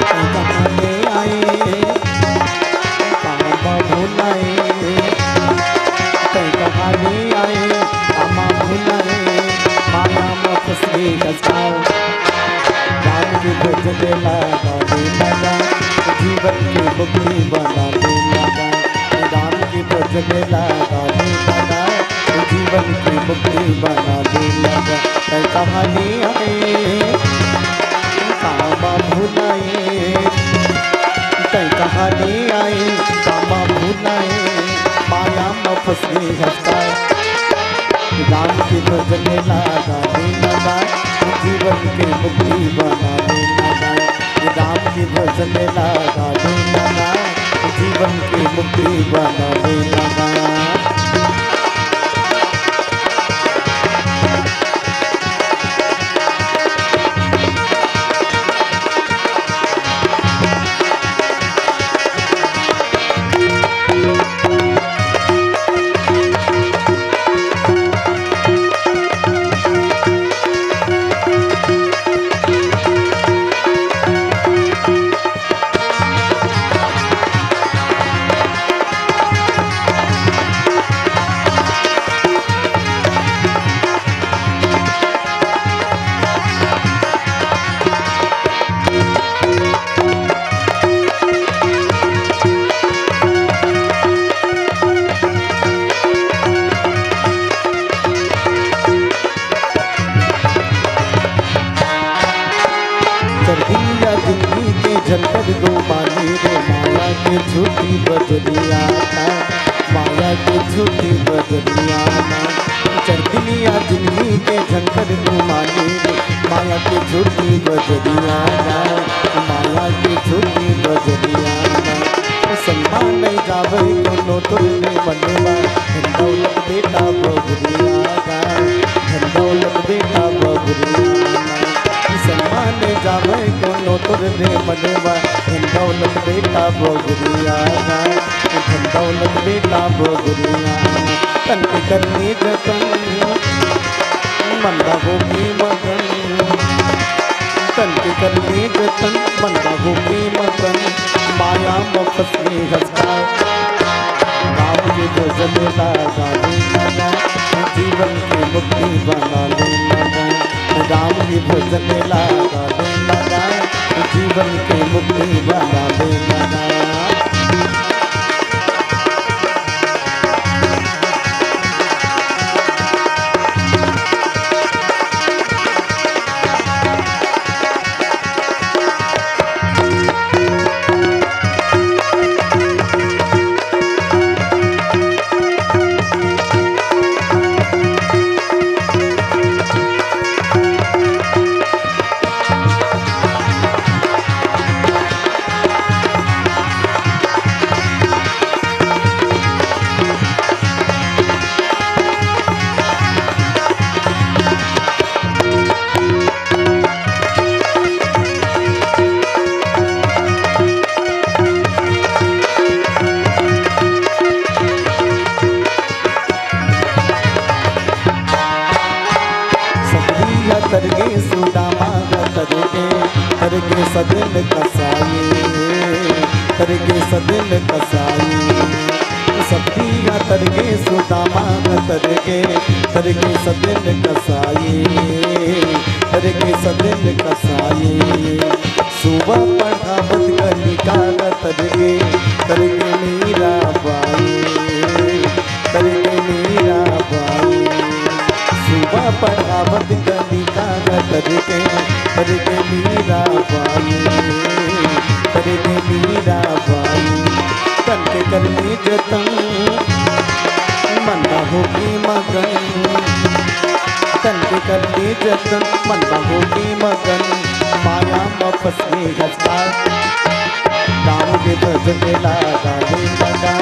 तैं कहाँ ले आए, कहाँ बा भुलाए। तैं कहाँ ले आए, कहाँ बा भुलाए। माया में फंस गई कस का। राम के भजन ला गावे लगा, जीवन की मुक्ति बनावे लगा। राम के भजन ला गावे लगा, जीवन की मुक्ति बनावे लगा। तैं कहाँ ले आए, कहाँ बा भुलाए। तैं कहाँ ले आए, कहाँ बा भुलाए। माया में फंस गई हंसता। राम के भजन ला गावे लगा, जीवन की मुक्ति बनावे लगा। राम के भजन ला गावे लगा, जीवन की मुक्ति बनावे लगा। चरदिया जिंदगी के झंझट दो मानी रे, माया के झूठी बजरिया ना, माया के झूठी बजरिया ना। चरदिया जिंदगी के झंझट दो मानी रे, माया के झूठी बजरिया ना, माया के झूठी बजरिया ना। सलमान नहीं जावे कोनो तोर ले मनवा, धन दौलत बेटा बबुरिया ना, धन दौलत बेटा बबुरिया ना। सलमान ले जावे कोनो तोर रे मनवा, धन दौलत बेटा बोगरिया ना, धन दौलत बेटा बोगरिया ना। तन के कर ले जतन, मन ला होके मगन। तन के कर ले जतन, मन ला होके मगन। माया म फंस के हंसता, राम के भजन ला गा ले ना, जीवन के मुक्ति बना ले ना। राम के भजन ला गा ले ना, जीवन के मुक्ति बना ले ना। सबरी ला तरगे सुदामा ला तरगे, तरगे सदिन कसाई, तरगे सदिन कसाई। सबरी ला तरगे सुदामा ला तरगे, तरगे सदिन कसाई, तरगे सदिन कसाई। सुबह पढ़ावत गलिका ला तरगे, तरगे मीरा बाई, तरगे मीरा बाई। सुबह पढ़ावत गलिका ला तरगे, तरगे मीरा बाई, तरगे मीरा बाई। तन के कर ले जतन, मन ला होके मगन। तन के कर ले जतन, मन ला होके मगन। माया म फंस के हंसता, राम के भजन ला गा ले ना गा,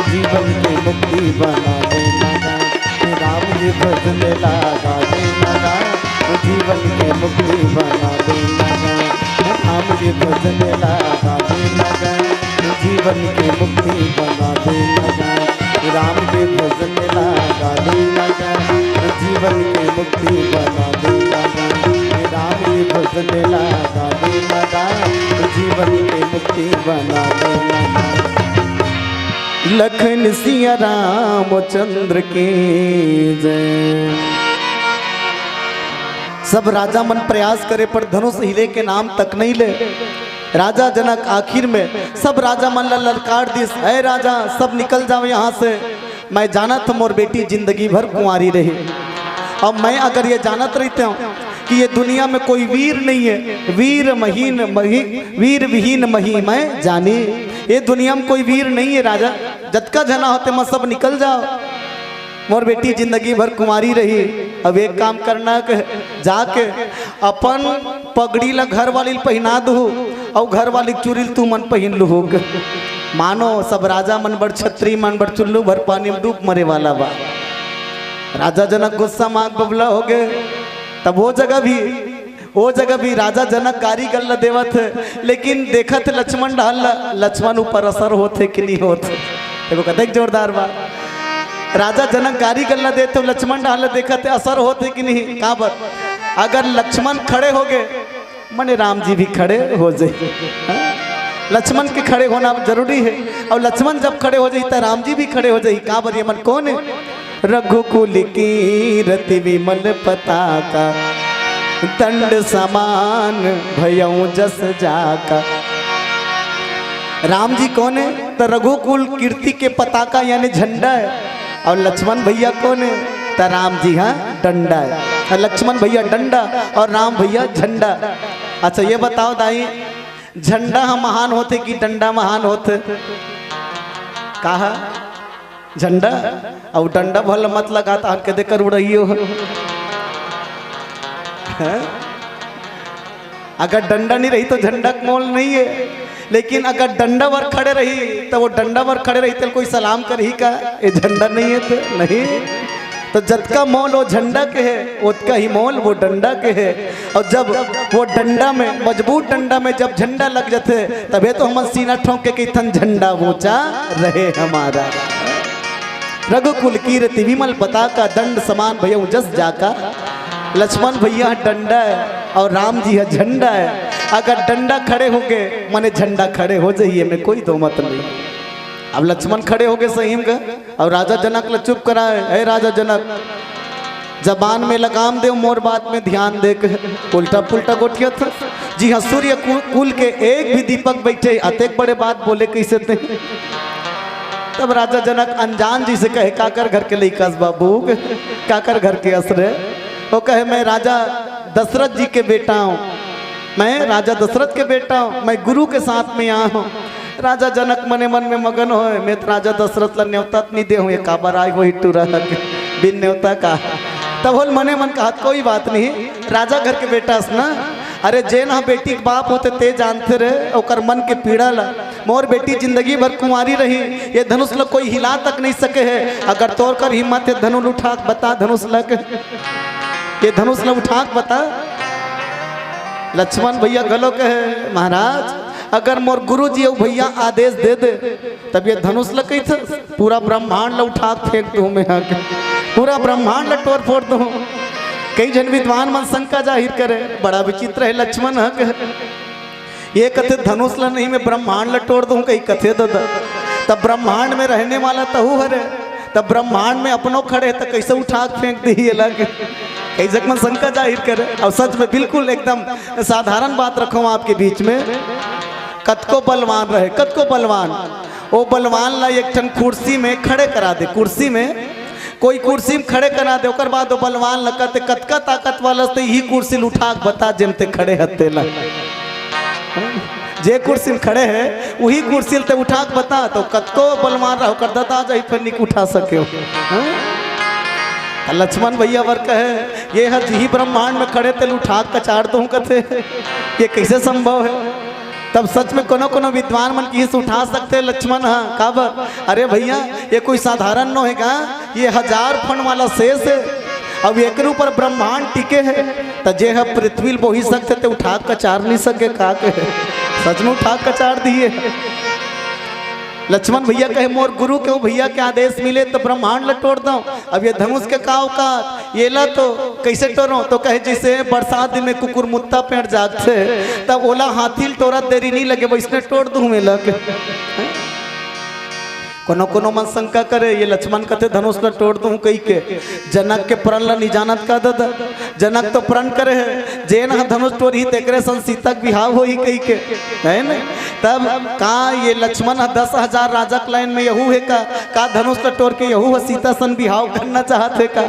जीवन के मुक्ति बना ले ना गा। राम के भजन ला गा ले ना गा, जीवन के मुक्ति बना ले ना गा। राम के भजन ला गा ले ना गा, जीवन के मुक्ति बना ले ना गा। राम के भजन ला गा ले ना गा, जीवन के मुक्ति बना ले ना गा। राम के भजन ला गा ले ना गा, जीवन के मुक्ति बना ले ना गा। लखन सिया रामचंद्र की जय। सब राजा मन प्रयास करे पर धनुष हिले के नाम तक नहीं ले। राजा जनक आखिर में सब राजा मन ला ललकार दिस, "ऐ राजा, सब निकल जाओ यहाँ से, मैं जानत हँव मोर बेटी जिंदगी भर कुंवारी रही। अब मैं अगर ये जानत रहितेंव कि ये दुनिया में कोई वीर नहीं है, वीर महीन मही, वीर विहीन मही मैं जानी, ये दुनिया में कोई वीर नहीं है राजा, जतका झना होते मैं सब निकल जाओ।" मोर बेटी जिंदगी भर कुंवारी रही। अब एक काम करना के जाके अपन पगड़ी ला घर वाली ल पहिना दुहू अउ घर वाली के चूरी ल तू मन पहिन लुहू। मानो सब राजा मन बड़ छत्री मन बड़ चुल्लू भर पानी में डूब मरे वाला बा। राजा जनक गुस्सा म आग बबूला हो गए। तब वो जगह भी वो जगह भी राजा जनक गारी गल्ला देवत हे, लेकिन देखत लक्ष्मण डहर ल, लक्ष्मण ऊपर असर होत हे कि नहीं होत? देखो कतेक जोरदार बा। राजा जनक गारी गल्ला देत हे, लक्ष्मण डहर ल देखत हे, असर होत हे कि नहीं? काबर? अगर लक्ष्मण खड़े हो गए, मने राम जी भी खड़े हो जाई। हाँ? लक्ष्मण के खड़े होना जरूरी है, अउ लक्ष्मण जब खड़े हो जाई, त राम जी भी खड़े हो जाई। काबर ये मन कोन हे? रघुकुल कीरति विमल पताका, दंड समान भयउ जस जाका। राम जी कोन हे? त रघुकुल कीर्ति के पताका यानी झंडा हे। अउ लक्ष्मण भैया कोन हे? त राम जी हाँ डंडा हे। लक्ष्मण भैया डंडा अउ राम भैया झंडा। अच्छा ये बताओ दाई, झंडा ह महान होथे कि डंडा महान होथे? कहा झंडा अउ डंडा भल मत लगा, तहन के देकर उड़इयो। हैं? अगर डंडा नहीं रही तो झंडा के मोल नहीं है, लेकिन अगर डंडा बर खड़े रही तो वो डंडा बर खड़े रही तो कोई सलाम करही का? ये झंडा नहीं है तो नहीं। तो जतका मोल वो झंडा के हे, ओतका ही मोल वो डंडा के हे। और जब वो डंडा में, मजबूत डंडा में जब झंडा लग जाथे, तभे तो हमन सीना ठोंक के कहिथन, "झंडा ऊंचा रहे हमारा।" रघुकुल कीर्ति विमल पताका, दंड समान भयउ जस जाका। लक्ष्मण भैया ह डंडा हे और राम जी ह झंडा हे। अगर डंडा खड़े होगे, मने झंडा खड़े हो जाही, एमे कोई दो मत नहीं। अब लक्ष्मण खड़े होगे सही में, और राजा जनक ल चुप कराए, "हे राजा जनक, जबान में लगाम दे, मोर बात में ध्यान दे।" के उल्टा पुल्टा गोठियत। जी हाँ, सूर्य कु-, कुल के एक भी दीपक बइठे, अतेक बड़े बात बोले कइसे ते? तब राजा जनक अनजान जइसे कहे, "काकर घर के लइका अस बाबू, काकर घर के अस रे?" वो कहे, "मैं राजा दशरथ जी के बेटा हूँ, मैं राजा दशरथ के बेटा हूँ, मैं गुरु के साथ में आया हूँ।" राजा जनक मने मन में मगन होय, "मैं तो राजा दशरथ ला नेवता नइ दे हूँ, ये काबर आय होही टूरा ह बिन नेवता का।" तब होल मने मन कहत, "कोई बात नहीं, राजा घर के बेटा अस ना।" अरे जेन ह बेटी के बाप होथे ते जानथे रे ओकर मन के पीड़ा ला। मोर बेटी जिंदगी भर कुंवारी रही, ये धनुष ला कोई हिला तक नहीं सके हे। अगर तोर कर हिम्मत हे धनुष उठा के बता, धनुष ला के, ये धनुष ला उठा के बता। लक्ष्मण भैया घलो कहे, "महाराज, अगर मोर गुरु जी अउ भैया आदेश दे दे, तब ये धनुष ल कहिथे, पूरा ब्रह्मांड ल उठा के फेंक दूं मैं आके, पूरा ब्रह्मांड ल टोर फोर दूं।" कई झन विद्वान मन शंका जाहिर करे, बड़ा विचित्र हे लक्ष्मण ह कहे। ये कथे धनुष ल नहीं, मैं ब्रह्मांड ल टोर दूं, कहीं कथे ददा। तब ब्रह्मांड में रहने वाला तहू हरे, तब ब्रह्मांड में अपनो खड़े हे, त कइसे उठा के फेंक दिही एला के? कई झन मन शंका जाहिर करे। और सच में बिल्कुल एकदम साधारण बात रखो आपके बीच में। कतको बलवान रहे, कतको बलवान, ओ बलवान ला एक ठन कुर्सी में खड़े करा दे, कुर्सी में, कोई कुर्सी में खड़े करा दे, ओकर बाद ओ बलवान ला कहते, "कतका ताकत वाला ते इही कुर्सी ल उठा के बता, जेम ते खड़े हते ला।" जे कुर्सी में खड़े हे, उही कुर्सी ल ते उठा के बता, तो कतको बलवान रहो, ओकर ददा जाही, फेर निक उठा सके हो। हाँ? त लक्ष्मण भैया बर कहे, "ये ह जिही ब्रह्मांड में खड़े, तेल उठा के कचार दूं," कथे, "ये कइसे संभव हे?" तब सच में कोनो कोनो विद्वान मन किहिस, "उठा सकथे लक्ष्मण ह।" काबर? अरे भैया, ये कोई साधारण नो हे का? ये हजार फन वाला शेष हे। अब एकर ऊपर ब्रह्मांड टिके हे, त जे ह पृथ्वी ल बोही सकथे, ते उठा के कचार नहीं सके का के? सच में उठा के कचार दिए। लक्ष्मण भैया कहे, "मोर गुरु के, ओ भैया के आदेश मिले त ब्रह्मांड ल टोर दंव।" अब ये धनुष के का औकात, ये ला तो कइसे टोरो? तो कहे, "जइसे बरसात दिन में कुकुर मुत्ता पेट जागथे, तब ओला हाथी ल टोरत देरी नहीं लगे, वइसने टोर दूं मैं ला के।" कोनो कोनो मन शंका करे, ये लक्ष्मण कथे धनुष ल टोर दूं कहि के, जनक के प्रण ल नहीं जानत का ददा? जनक तो प्रण करे हे, जेन ह धनुष टोरही तेकरे संग सीता के बिहाव होही कहि के, है न? तब का ये लक्ष्मण ह दस हजार राजा के लाइन में यहू हे का? का धनुष ल टोर के यहू ह सीता सन बिहाव करना चाहत हे का?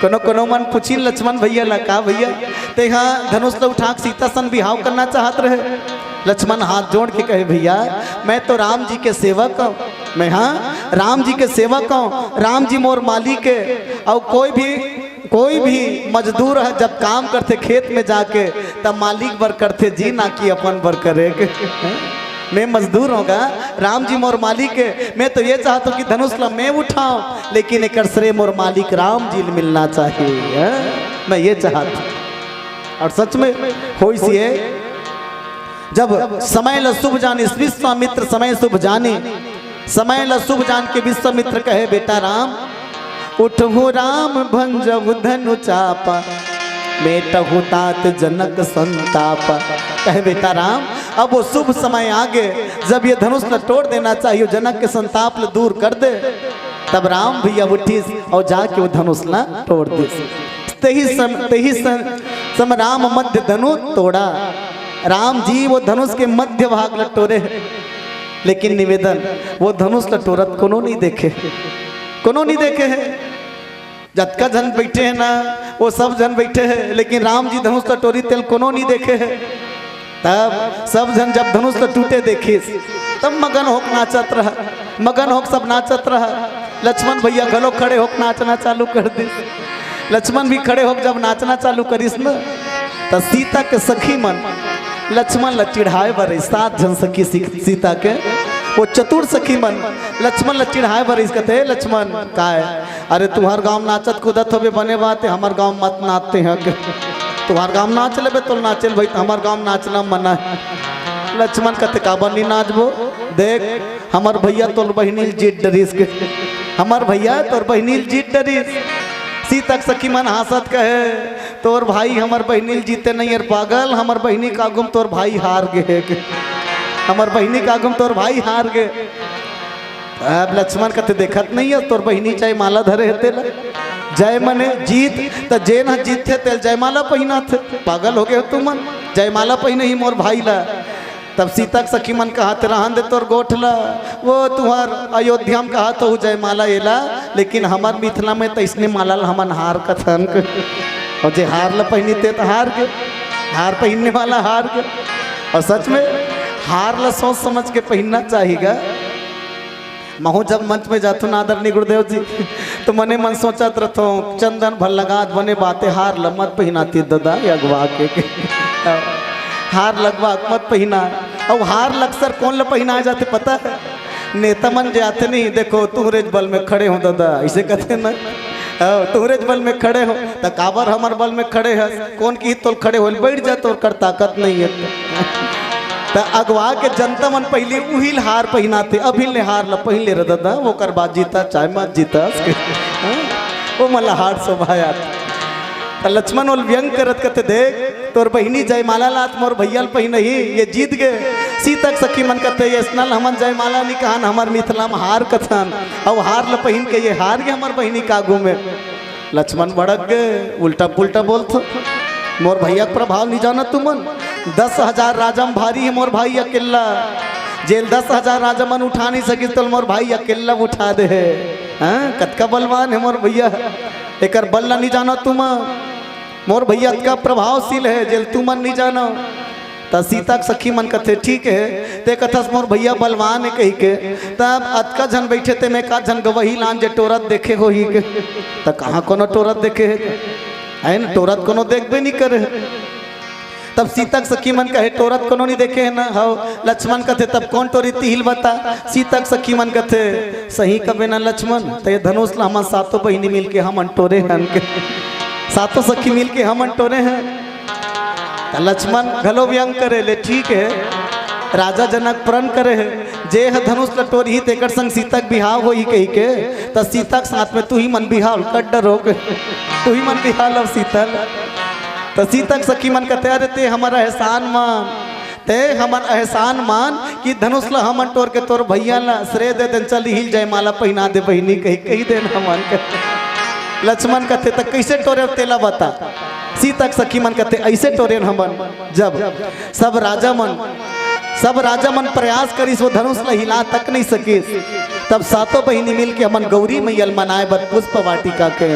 कोनो कोनो मन पूछिन लक्ष्मण भैया ला, "का भैया, तेहा धनुष ल उठा के सीता सन बिहाव करना चाहत रहे?" लक्ष्मण हाथ जोड़ के कहे, "भैया, मैं तो राम जी के सेवक हूँ, मैं, हाँ, राम जी के सेवक हूँ, राम जी मोर मालिक हे, और कोई भी, कोई भी मजदूर ह जब काम करथे खेत में जाके, तब मालिक बर करथे जी, ना कि अपन बर करे के।" मैं मजदूर हूँ गा, राम जी मोर मालिक हे, मैं तो ये चाहत हूँ कि धनुष ला मैं उठाऊं, लेकिन एकर श्रेय मोर मालिक राम जी ल मिलना चाहिए, हैं? मैं ये चाहत हूँ। और सच में होइस ये, जब समय ल शुभ जानिस विश्वामित्र, समय शुभ जाने, समय ल शुभ जान के विश्वामित्र कहे, "बेटा राम, उठहु राम भंजहु धनु चापा, मेटहु तात जनक संतापा।" कहे, "बेटा राम, अब वो शुभ समय आगे, जब ये धनुष ल टोर देना चाहिए, जनक के संताप ल दूर कर दे।" तब राम भैया उठिस और जाके वो धनुष ल टोर दिस। तेही सम, तेही सम, सम राम मध्य धनु तोड़ा। राम जी वो धनुष के मध्य भाग ल टोरे हे। लेकिन निवेदन, वो धनुष ल टोरत कोनो नहीं देखे, कोनो नहीं देखे हे। जतका झन बैठे हे ना, वो सब झन बैठे हे, लेकिन राम जी धनुष ल टोरी तेल कोनो नहीं देखे हे। तब सब झन जब धनुष ल टूटे देखिस, तब मगन होक नाचत रहा, मगन होक सब नाचत रहा। लक्ष्मण भैया घलो खड़े होक नाचना चालू कर दिस। लक्ष्मण भी खड़े होक जब नाचना चालू करिस न, त सीता के सखी मन लक्ष्मण ल चिढ़ाए बर रहिस, सात झन सखी सी-, सीता के, वो चतुर सखी मन लक्ष्मण ल चिढ़ाए बर इस कथे, "लक्ष्मण, काय? अरे, तुंहर गांव नाचत कूदत होबे, बने बात हे, हमर गांव मत नाचते हैं के? तुंहर गांव नाच लेबे, तोल नाचे ल भाई, त हमर गांव नाचना मना हे।" लक्ष्मण कथे, "काबर नी नाचबो? देख, हमर भैया तोर बहिनी ल जीत डरिस के, हमर भैया तोर बहिनी ल जीत डरिस।" सीता के सखी मन हांसत कहे, "तोर भाई हमर बहिनी ल जीते नहीं यार पागल, हमर बहिनी के आगू म तोर भाई हार गे हे के, हमर बहिनी के आगू म तोर भाई हार गे।" अब लक्ष्मण कथे, "देखत नहीं हे तोर बहिनी जयमाला धरे हे तेला, जय मने जीत, त जेन ह जीतथे तेल जयमाला पहिनाथे, पागल हो गे हो तुमन, जयमाला पहिने ही मोर भाई ला।" तब सीता के सखी मन कहत, "रहन दे तोर गोठ ला, वो तुंहर अयोध्या म कहत हो जयमाला एला, लेकिन हमर मिथिला में त अइसने माला ल हमन हार कथन।" अउ जे हार ल पहिनी ते त हार गे, हार पहिनने वाला हार गे। अउ सच में हार ल सोच समझ के पहिनना चाही गा। महूं जब मंच में जाथों ना आदरणीय गुरुदेव जी, तो मने मन सोचत रथों, "चंदन भर लगात बने बात हे, हार ल मत पहिनाती ददा, ये अगवा के, के। हार ल अगवा के मत पहिना।" अउ हार ल अक्सर कोन ल पहिनाए जाथे पता हे? नेता मन जे आथे नहीं, "देखो तुंहरेच बल में खड़े हों ददा," अइसे कथे ना। "अउ तुंहरेच बल में खड़े हों।" त काबर हमर बल में खड़े हस? कोन किही तोल खड़े होल? बइठ जा, तोर कर ताकत नहीं हे। त अगवा के जनता मन पहिली उही ल हार पहिनाथे, "अभी ले हार ल पहिन ले रे ददा, ओकर बाद जीता चाहे मत जीता।" हाँ? ओ मन ल हार शोभायात। त लक्ष्मण ओल व्यंग करत कथे, "देख, तोर बहिनी जयमाला लात मोर भैया ल पहिनही, ये जीत गे।" सीता के सखी मन कथे, "ये अइसना ल हमन जयमाला नी कहन, हमर मिथिला म हार कथन, अउ हार ल पहिन के ये हार गे हमर बहिनी के आगू में।" लक्ष्मण भड़क गे, "उल्टा पुल्टा बोलथो, मोर भैया के प्रभाव नी जाना तुमन। दस हजार राजा म भारी हे मोर भाई अकेल्ला, जेल दस हजार राजा मन उठा नी सकिस, तोल मोर भाई अकेल्ला उठा दे हे। हाँ, कतका बलवान हे मोर भैया, एकर बल ला नी जाना तुमन। मोर भैया अतका प्रभावशील हे, जेल तुमन नी जानो।" त सीता के सखी मन कथे, "ठीक हे, ते कथस मोर भैया बलवान हे कहिके, तब अतका झन बइठे ते में एकाध झन गवही लान जे टोरत देखे होही के, त कहाँ कोनो टोरत देखे हे? आए न, टोरत कोनो देखबे नी करे।" तब सीता के सखी मन कहे, "टोरत कोनो नी देखे हे ना?" "हव।" लक्ष्मण कथे, "तब कोन टोरी तिही ल बता।" सीता के सखी मन कथे, "सही कबे ना लक्ष्मण, त ये धनुष ल हमन सातों बहिनी मिलके हमन टोरे हन के, सातों सखी मिलके हमन टोरे हन।" त लक्ष्मण घलो व्यंग करे ले, "ठीक हे, राजा जनक प्रण करे हे, जे ह धनुष ल टोरही तेकर संग सीता के बिहाव होही कहिके, त सीता के साथ में तुही मन बिहाव ल कर डरो के, तुही मन बिहाव ल सीता ल।" त सीता के सखी मन कथे, "अरे ते हमर एहसान मान, ते हमर एहसान मान कि धनुष ल हमन टोर के तोर भैया ल श्रेय दे देन, चल इही ल जयमाला पहिना दे बहिनी," कही, कही देन हमन के। लक्ष्मण कथे, "त कइसे टोरे तेला बता।" सीता के सखी मन कथे, "अइसे टोरेन हमन, जब सब राजा मन, सब राजा मन प्रयास करिस, वो धनुष ल हिला तक नहीं सकिस, तब सातों बहिनी मिल के हमन गौरी मैया ल मनाए बर पुष्प वाटिका के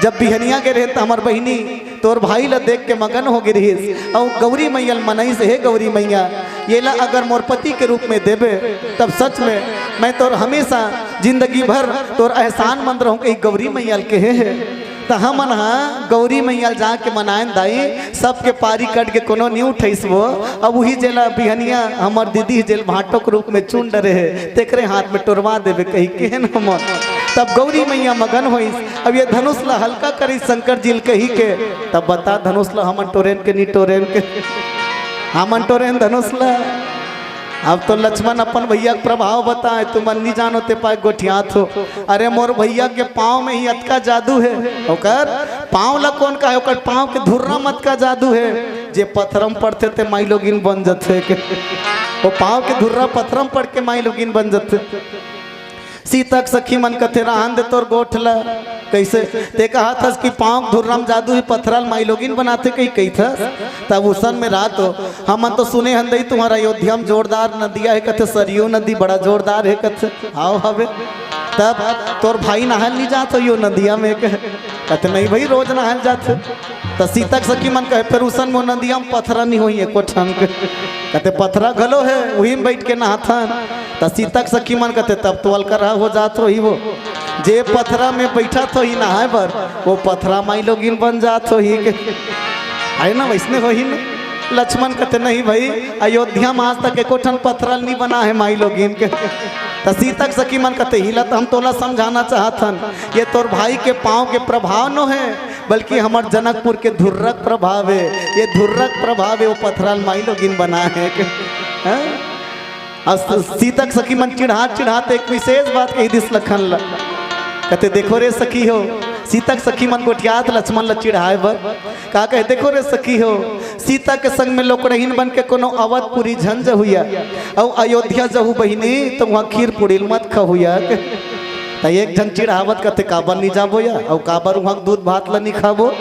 जब बिहनिया गे रहे, त हमर बहिनी तोर भाई ल देख के मगन हो गे रिहिस, अउ गौरी मैया ल मनइस, "हे गौरी मैया, येला अगर मोर पति के रूप में देबे, तब सच में मैं तोर हमेशा जिंदगी भर तोर एहसान मंद रहूं," कही गौरी मैया ल कहे हे। त हमन ह गौरी मैया ल जाके मनायन दाई, सबके पारी कट के कोनो नी उठइस वो। अब उही जेला बिहनिया हमर दीदी जेल भांटो के रूप में चुन डरे हे, तेकरे हाथ में टोरवा देबे कही केहेन हमन। तब गौरी मैया मगन होइस, अब ये धनुष ला हल्का करिस शंकर जी ल कही के, तब बता धनुष ला हमन टोरेन के नी टोरेन के? हमन टोरेन धनुष ला। अब तो लक्ष्मण अपन भैया के प्रभाव बताए, तुमन नी जानो ते पाए गोठियात हो। अरे मोर भैया के पाँव में ही अतका जादू हे, ओकर पाँव ला कोन कहे, ओकर पाँव के धुर्रा म अतका जादू हे, जे पथरा म पड़थे ते माईलोगिन बन जथे के। वो पाँव के धुर्रा पथरा म पड़ के माईलोगिन बन जथे। सीता के सखी मन कथे, "रहन दे तोर गोठ ला।" कइसे? ते कहत हस कि पाँव के धुर्रा म जादू हे, पथरा ल माईलोगिन बनाथे कही कहिथस। तब उसन में रात हो, हमन तो सुने हन दई तुम्हर अयोध्या म जोरदार नदिया हे, कथे सरयू नदी बड़ा जोरदार हे कथे। हाव हवे। तब तोर भाई नहाय ल नी जात हो यो नदिया में कहे। कथे, "नहीं भई, रोज नहाय ल जाथे।" त सीता के सखी मन कहे, "फेर उसन में नदिया म पथरा नी होही एको ठन के?" कथे, "पथरा घलो हे, उही म बइठ के नहाथन।" त सीता के सखी मन कथे, "तब तो अलकरहा हो जात होही वो, जे पथरा में बइठत होही नहाय बर, वो पथरा माईलोगिन बन जात होही के।" हे ना, वइसने होही ना। लक्ष्मण कथे, "नहीं भाई, अयोध्या में आज तक एको ठन पथरा ल नी बना हे माई लोगिन के।" त सीता के सखी मन कथे, "इही ला त हम तोला समझाना चाहत हन, ये तोर भाई के पाँव के प्रभाव नो हे, बल्कि हमर जनकपुर के धुर्रक प्रभाव हे, ये धुर्रक प्रभाव हे, वो पथरा ल माई लोगिन बना हे।" हाँ? अउ सीता के सखी मन चिढ़ात चिढ़ात एक विशेष बात कहि दिस लखन ला। कथे, "देखो रे सखी हो।" सीता के सखी मन गोठियात लक्ष्मण ला चिढ़ाए बर। का कहे, "देखो रे सखी हो, सीता के संग में लोकड़हीन बन के कोनो अवधपुरी झन जहुया, अउ अयोध्या जहू बहिनी, त उहाँ खीर पूड़ी ल मत खहुया।" त एक झन चिढ़ावत कथे, "काबर नी जाबो या, अउ काबर उहाँ के दूध भात ला नी खाबो?"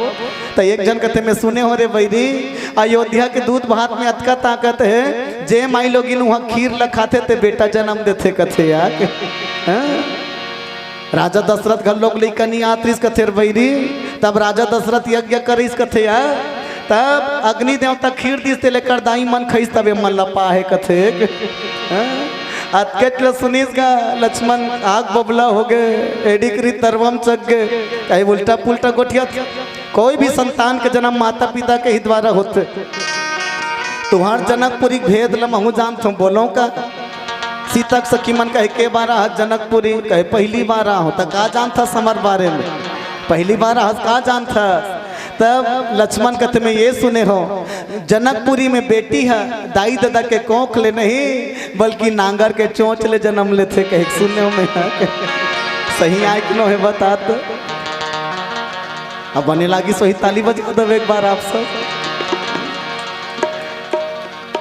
त एक झन कथे, "मैं सुने हो रे बइरी, अयोध्या के दूध भात में अतका ताकत हे, जे माई लोगिन उहाँ खीर ला खाथे, ते बेटा जन्म देथे," कथे यार। हाँ? राजा दशरथ घर लोग लइका नी आत रिस कथे रे बइरी, तब राजा दशरथ यज्ञ करिस कथे यार, तब अग्नि देवता खीर दिस, ते लेकर दाई मन खइस, तब ये मन ला पाहे कथे। हाँ? अतकेच ल सुनिस गा लक्ष्मण, आग बबला हो गे, एड़ी करी तरवम चक गे, कहीं उल्टा पुल्टा गोठियात। कोई भी संतान के जन्म माता पिता के ही द्वारा होथे। तुँहर जनकपुरी के भेद ल महूँ जानथों, बोलों का? सीता के सखी मन कहे, "के बार आहस जनकपुरी?" कहे, "पहली बार आहूँ।" "त का जानथस हमर बारे में? पहली बार आहस, का जानथस?" तब लक्ष्मण कथे, "मैं ये सुने हो, जनकपुरी में बेटी ह दाई ददा के कोख ले नहीं, बल्कि नांगर के चोंच ले जन्म लेथे," कहे सुने हो मैं। सही आय कि नो हे, बता तो। अब बने लागिस होही, ताली बजा देव एक बार आप सब।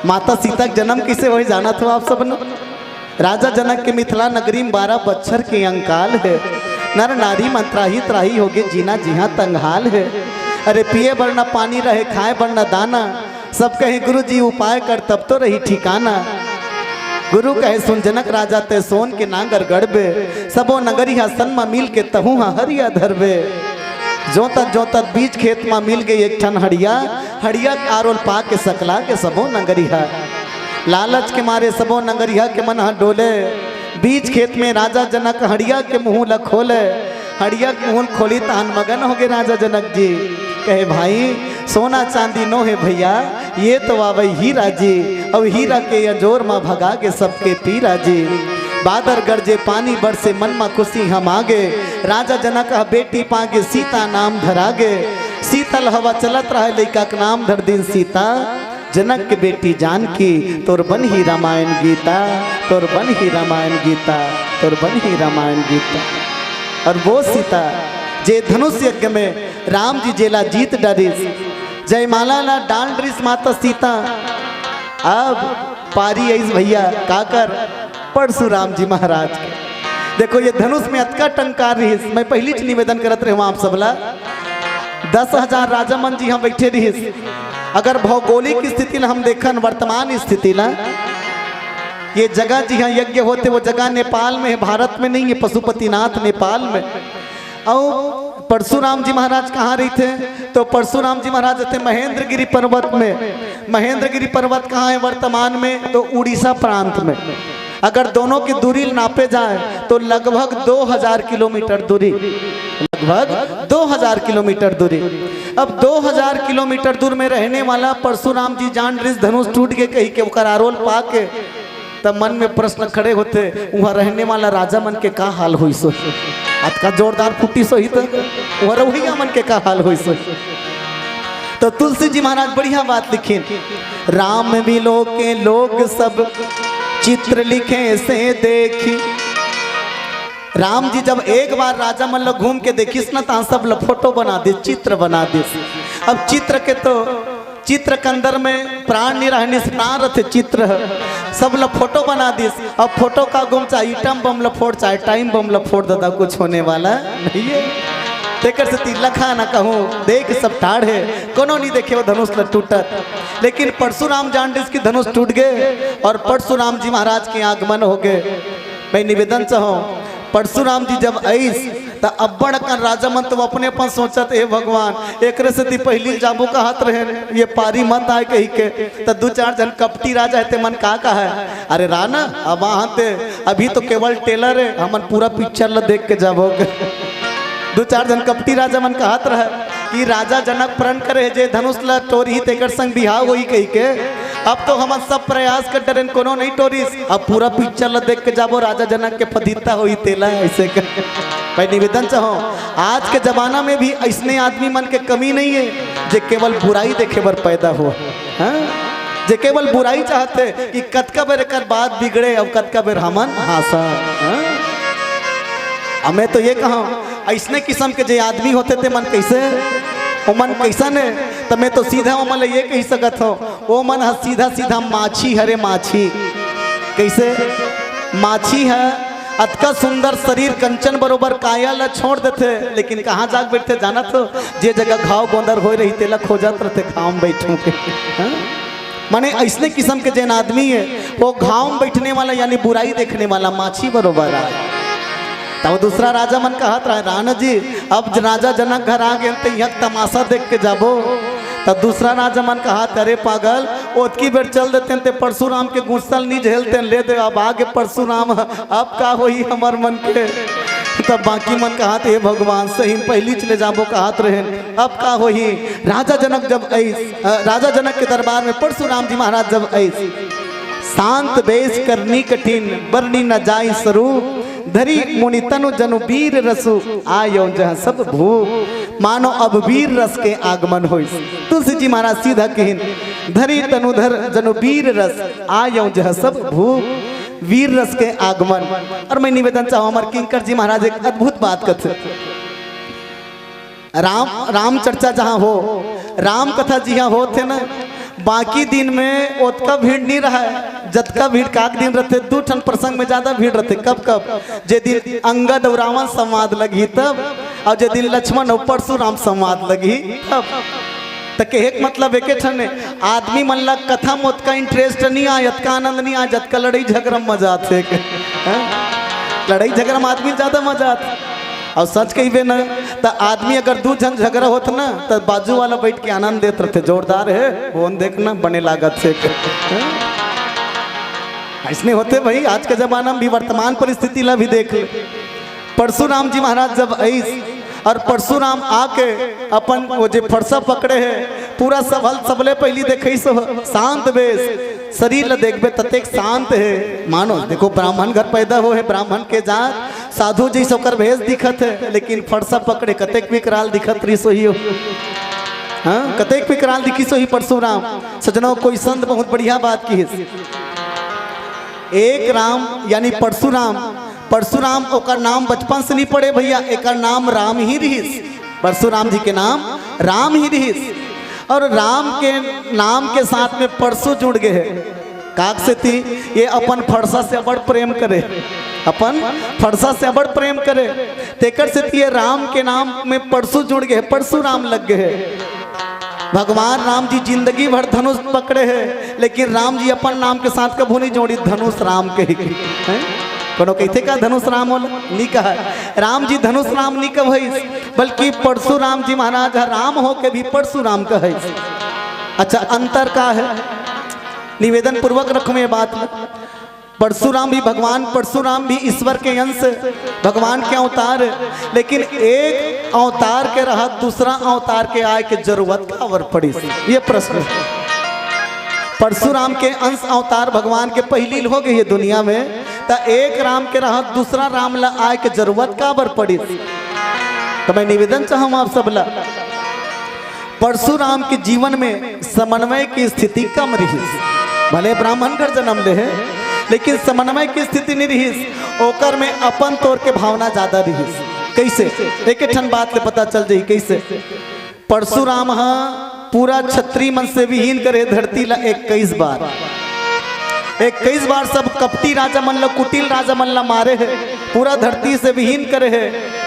माता सीता के जन्म कइसे होय, जानत हो आप सब न? राजा जनक के मिथिला नगरी में बारह बच्छर के अंकाल हे। नर नारी मन त्राहि त्राहि होगे, जीना जिहाँ तंगहाल हे। अरे पिए बर न पानी रहे, खाए बर न दाना, सब कहे गुरु जी उपाय कर, तब तो रही ठिकाना। गुरु कहे सुन जनक राजा, तैं सोन के नांगर गढ़बे, सबो नगरिहा सन म मिल के तहूँ ह हरिया धरबे। जोतत जोतत बीच खेत म मिल गे एक ठन हड़िया, हड़िया के आरोल पा के सकला गे सबो नगरिहा। लालच के मारे सबो नगरिहा के मन ह डोले। बीच खेत में राजा जनक हड़िया के मुँह ल खोले। हड़िया के मुँह ल खोली तहन मगन होगे राजा जनक जी। कहे, "भाई, सोना चांदी नो हे भइया, ये तो आवय हीरा जी, अउ हीरा के अंजोर म भगा गे सबके पीरा जी। बादर गरजे पानी बरसे मन म खुशी हमा गे, राजा जनक ह बेटी पागे सीता नाम धरा गे। शीतल हवा चलत रहय लइका के नाम धर दिन सीता।" जनक के बेटी जानकी, तोर बनही रामायण गीता, तोर बनही रामायण गीता, तोर बनही रामायण गीता। अउ वो सीता, जे धनुष यज्ञ में राम जी जेला जीत डारिस, जयमाला ला डाल डारिस माता सीता। अब पारी अइस भइया, काकर? परशुराम जी महाराज के। देखो, ये धनुष में अतका टंकार रहिस, मैं पहिलीच निवेदन करत रहेंव आप सब ला, दस हजार राजा मन जी इहाँ बइठे रहिस। अगर भौगोलिक स्थिति ला हम देखन, वर्तमान स्थिति ला, ये जगह जिहाँ यज्ञ होथे, वो जगह नेपाल में हे, भारत में नहीं हे, पशुपतिनाथ नेपाल में। अउ परशुराम जी महाराज कहाँ रहिथे? तो परशुराम जी महाराज रहिथे महेंद्रगिरी पर्वत में। महेंद्रगिरी पर्वत कहाँ हे वर्तमान में? तो उड़ीसा प्रांत में। अगर दोनों की दूरी नापे जाए तो लगभग दो हजार किलोमीटर दूरी, लगभग दो हजार किलोमीटर दूरी। अब दो हजार किलोमीटर दूर में रहने वाला परशुराम जी जान रिस धनुष टूट गे कहिके, ओकर आरोल पाके, त मन में प्रश्न खड़े होथे, उहाँ रहने वाला राजा मन के का हाल होइस होही? अतका जोरदार फूटिस होही त उहाँ रहइया मन के का हाल होइस होही? तो तुलसी जी महाराज बढ़िया बात लिखिन, "राम विलोके लोग सब चित्र लिखे से देखी।" राम जी जब एक बार राजा मन ल घूम के देखिस न, तहाँ सब ल फोटो बना दिस, चित्र बना दिस। अब चित्र के तो, चित्र के अंदर में प्राण नहीं रहनिस, प्राण रथे चित्र ह। सब ल फोटो बना दिस। अब फोटो का गुम, चाहे एटम बम ल फोड़, चाहे टाइम बम ल फोड़, दादा, कुछ होने वाला नहीं है। तेकर सेती लखा न कहूँ, देख सब ठाढ़ हे, कोनो नहीं देखे वो धनुष ल टूटत। लेकिन परशुराम जान रिस कि धनुष टूट गे अउ परशुराम जी महाराज के आगमन हो गे। मैं निवेदन चाहूँ, परशुराम जी जब आइस, त अब्बड़ अकन राजा मन तो अपने अपन सोचत, "हे भगवान, एकरे सेती पहिली जाबो कहत रहेन, ये पारी मत आय," कहिके। त दू चार झन कपटी राजा हे, ते मन का कहय, "अरे राना, अब आहन ते, अभी तो केवल टेलर हे, हमन पूरा पिक्चर ल देख के जाबो।" दू चार झन कपटी राजा मन कहत रहय। कि राजा जनक प्रण करे हे, जे धनुष ला टोरही तेकर संग बिहाव होही कहिके। अब तो हमन सब प्रयास कर डरेन, कोनो नहीं टोरिस। अब पूरा पिक्चर ला देख के जाबो, राजा जनक के फदित्ता होही तेला, ऐसे कर। मैं निवेदन चाहूँ, आज के जमाना में भी ऐसने आदमी मन के कमी नहीं है, जे केवल बुराई देखे बर पैदा हो, हाँ? जे केवल बुराई चाहथे कि कतका बेर एकर बात बिगड़े अउ कतका बेर हमन हाँसा, हाँ? अब मैं तो ये कहूँ, ऐसने किस्म के जे आदमी होथे ते मन कैसे, ओ मन कैसन हे, त मैं तो सीधा ओ मन ला ये कही सकत हूँ, ओ मन ह सीधा सीधा माछी हरे, माछी। कैसे? माछी ह अतका सुंदर शरीर, कंचन बरोबर काया ला छोड़ देथे, लेकिन कहाँ जाके बैठथे जानत हो? जे जगह घाव गोंदर होए रही तेला खोजत रहिथे, घाम बैठूं के। हाँ? माने ऐसने किस्म के जेन आदमी है, वो घाम बैठने वाला यानी बुराई देखने वाला माछी बरोबर आय। तब दूसरा राजा मन कहत रहे, "राणा जी, अब ज-, राजा जनक घर आ गए, त यहाँ तमाशा देख के जाबो।" तब दूसरा राजा मन कहत, "अरे पागल, ओतकी बेर चल देते ते परशुराम के गुस्सा ल नी झेलते, ले दे, अब आगे परशुराम, अब का होही हमर मन के?" तब बाकी मन कहत, "हे भगवान, सही में पहली चले जाबो कहत रहे, अब का होही?" राजा जनक जब ऐस, अ, राजा जनक के दरबार में परशुराम जी महाराज जब ऐस, "शांत बेस करनी कठिन, बरनी न जाय स्वरूप, धरी मुनि तनु जनु वीर रसु, आयो जह सब भूप।" मानो अब वीर रस के आगमन होइस। तुलसी जी महाराज सीधा कहिन, "धरी तनु धर जनु वीर रस, आयो जह सब भूप।" वीर रस के आगमन। और मैं निवेदन चाहूँ, हमारे किंकर जी महाराज एक अद्भुत बात कथे। राम, राम चर्चा जहाँ हो, राम कथा जिहाँ होथे ना, बाकी दिन में ओतका भीड़ नहीं रहे, जतका भीड़ काक दिन रहथे। दू ठन प्रसंग में ज्यादा भीड़ रहथे। कब कब? जे दिन अंगद अउ रावण संवाद लगही तब, अउ जे दिन लक्ष्मण अउ परशुराम संवाद लगही तब। त कहे के मतलब एके ठन हे, आदमी मन ला कथा में ओतका interest नहीं आय, अतका आनंद नहीं आय, जतका लड़ाई झगड़ा में मजा आथे। हैं? लड़ाई झगड़ा में आदमी ज्यादा मजा आथे। अउ सच कहिबे ना, त आदमी अगर दू झन झगड़ा होत ना, त बाजू वाला बैठ के आनंद देत रहथे, "जोरदार हे, होन देख ना, बने लागत हे।" हैं? ऐसने होथे भाई, आज के जमाना में भी, वर्तमान परिस्थिति ला भी देख ले। परशुराम जी महाराज जब आइस अउ परशुराम आके अपन वो जे फरसा पकड़े हे, पूरा सबल, सबले पहिली देखइस हो, शांत बेस, शरीर ल देखबे ततेक शांत हे। मानो देखो, ब्राह्मण घर पैदा होहे, ब्राह्मण के जात, साधु जइसे ओकर भेष दिखत हे, लेकिन फरसा पकड़े कतेक विकराल दिखत रहिस होही हो। हाँ, कतेक विकराल दिखिस होही परशुराम। सजनो, कोई संत बहुत बढ़िया बात किहिस। एक राम यानी परशुराम, परशुराम ओकर नाम बचपन से नहीं पड़े भैया, एकर नाम राम ही रिहिस। परशुराम जी के नाम राम ही रिहिस। अउ राम के नाम के साथ में परशु जुड़ गे हे। काक सेती ये अपन फरसा से बड़ प्रेम करे, अपन फरसा से बड़ प्रेम करे, तेकर सेती ये राम के नाम में परशु जुड़ गे हे, परशुराम लग गे हे। भगवान राम जी जिंदगी भर धनुष पकड़े हे, लेकिन राम जी अपन नाम के साथ कभू नहीं जोड़ी धनुष राम के ही। हैं? कोनो कहिथे का धनुष राम होला? नहीं कहा। राम जी धनुष राम नहीं कहइस, बल्कि परशुराम जी महाराज ह राम होके भी परशुराम कहइस। अच्छा, अंतर का हे? निवेदन पूर्वक रखो ये बात ला। परशुराम भी भगवान, परशुराम भी ईश्वर के अंश, भगवान के अवतार, लेकिन एक अवतार के रहत दूसरा अवतार के आय के जरूरत काबर पड़िस? ये प्रश्न। परशुराम के अंश अवतार भगवान के पहिली हो गे हे दुनिया में, त एक राम के रहत दूसरा राम ला आय के जरूरत काबर पड़िस? त मैं निवेदन चाहूँ आप सब ला, परशुराम के जीवन में समन्वय की स्थिति कम रिहिस। भले ब्राह्मण घर जन्म ले हे, लेकिन समन्वय की स्थिति नहीं रिहिस। ओकर में अपन तोर के भावना ज्यादा रिहिस। कैसे? एक ठन बात ले पता चल जाही कैसे। परशुराम ह पूरा छत्री मन से विहीन करे धरती ला इक्कीस बार। इक्कीस बार सब कपटी राजा मन ला, कुटिल राजा मन ला मारे हे, पूरा धरती से विहीन करे हे।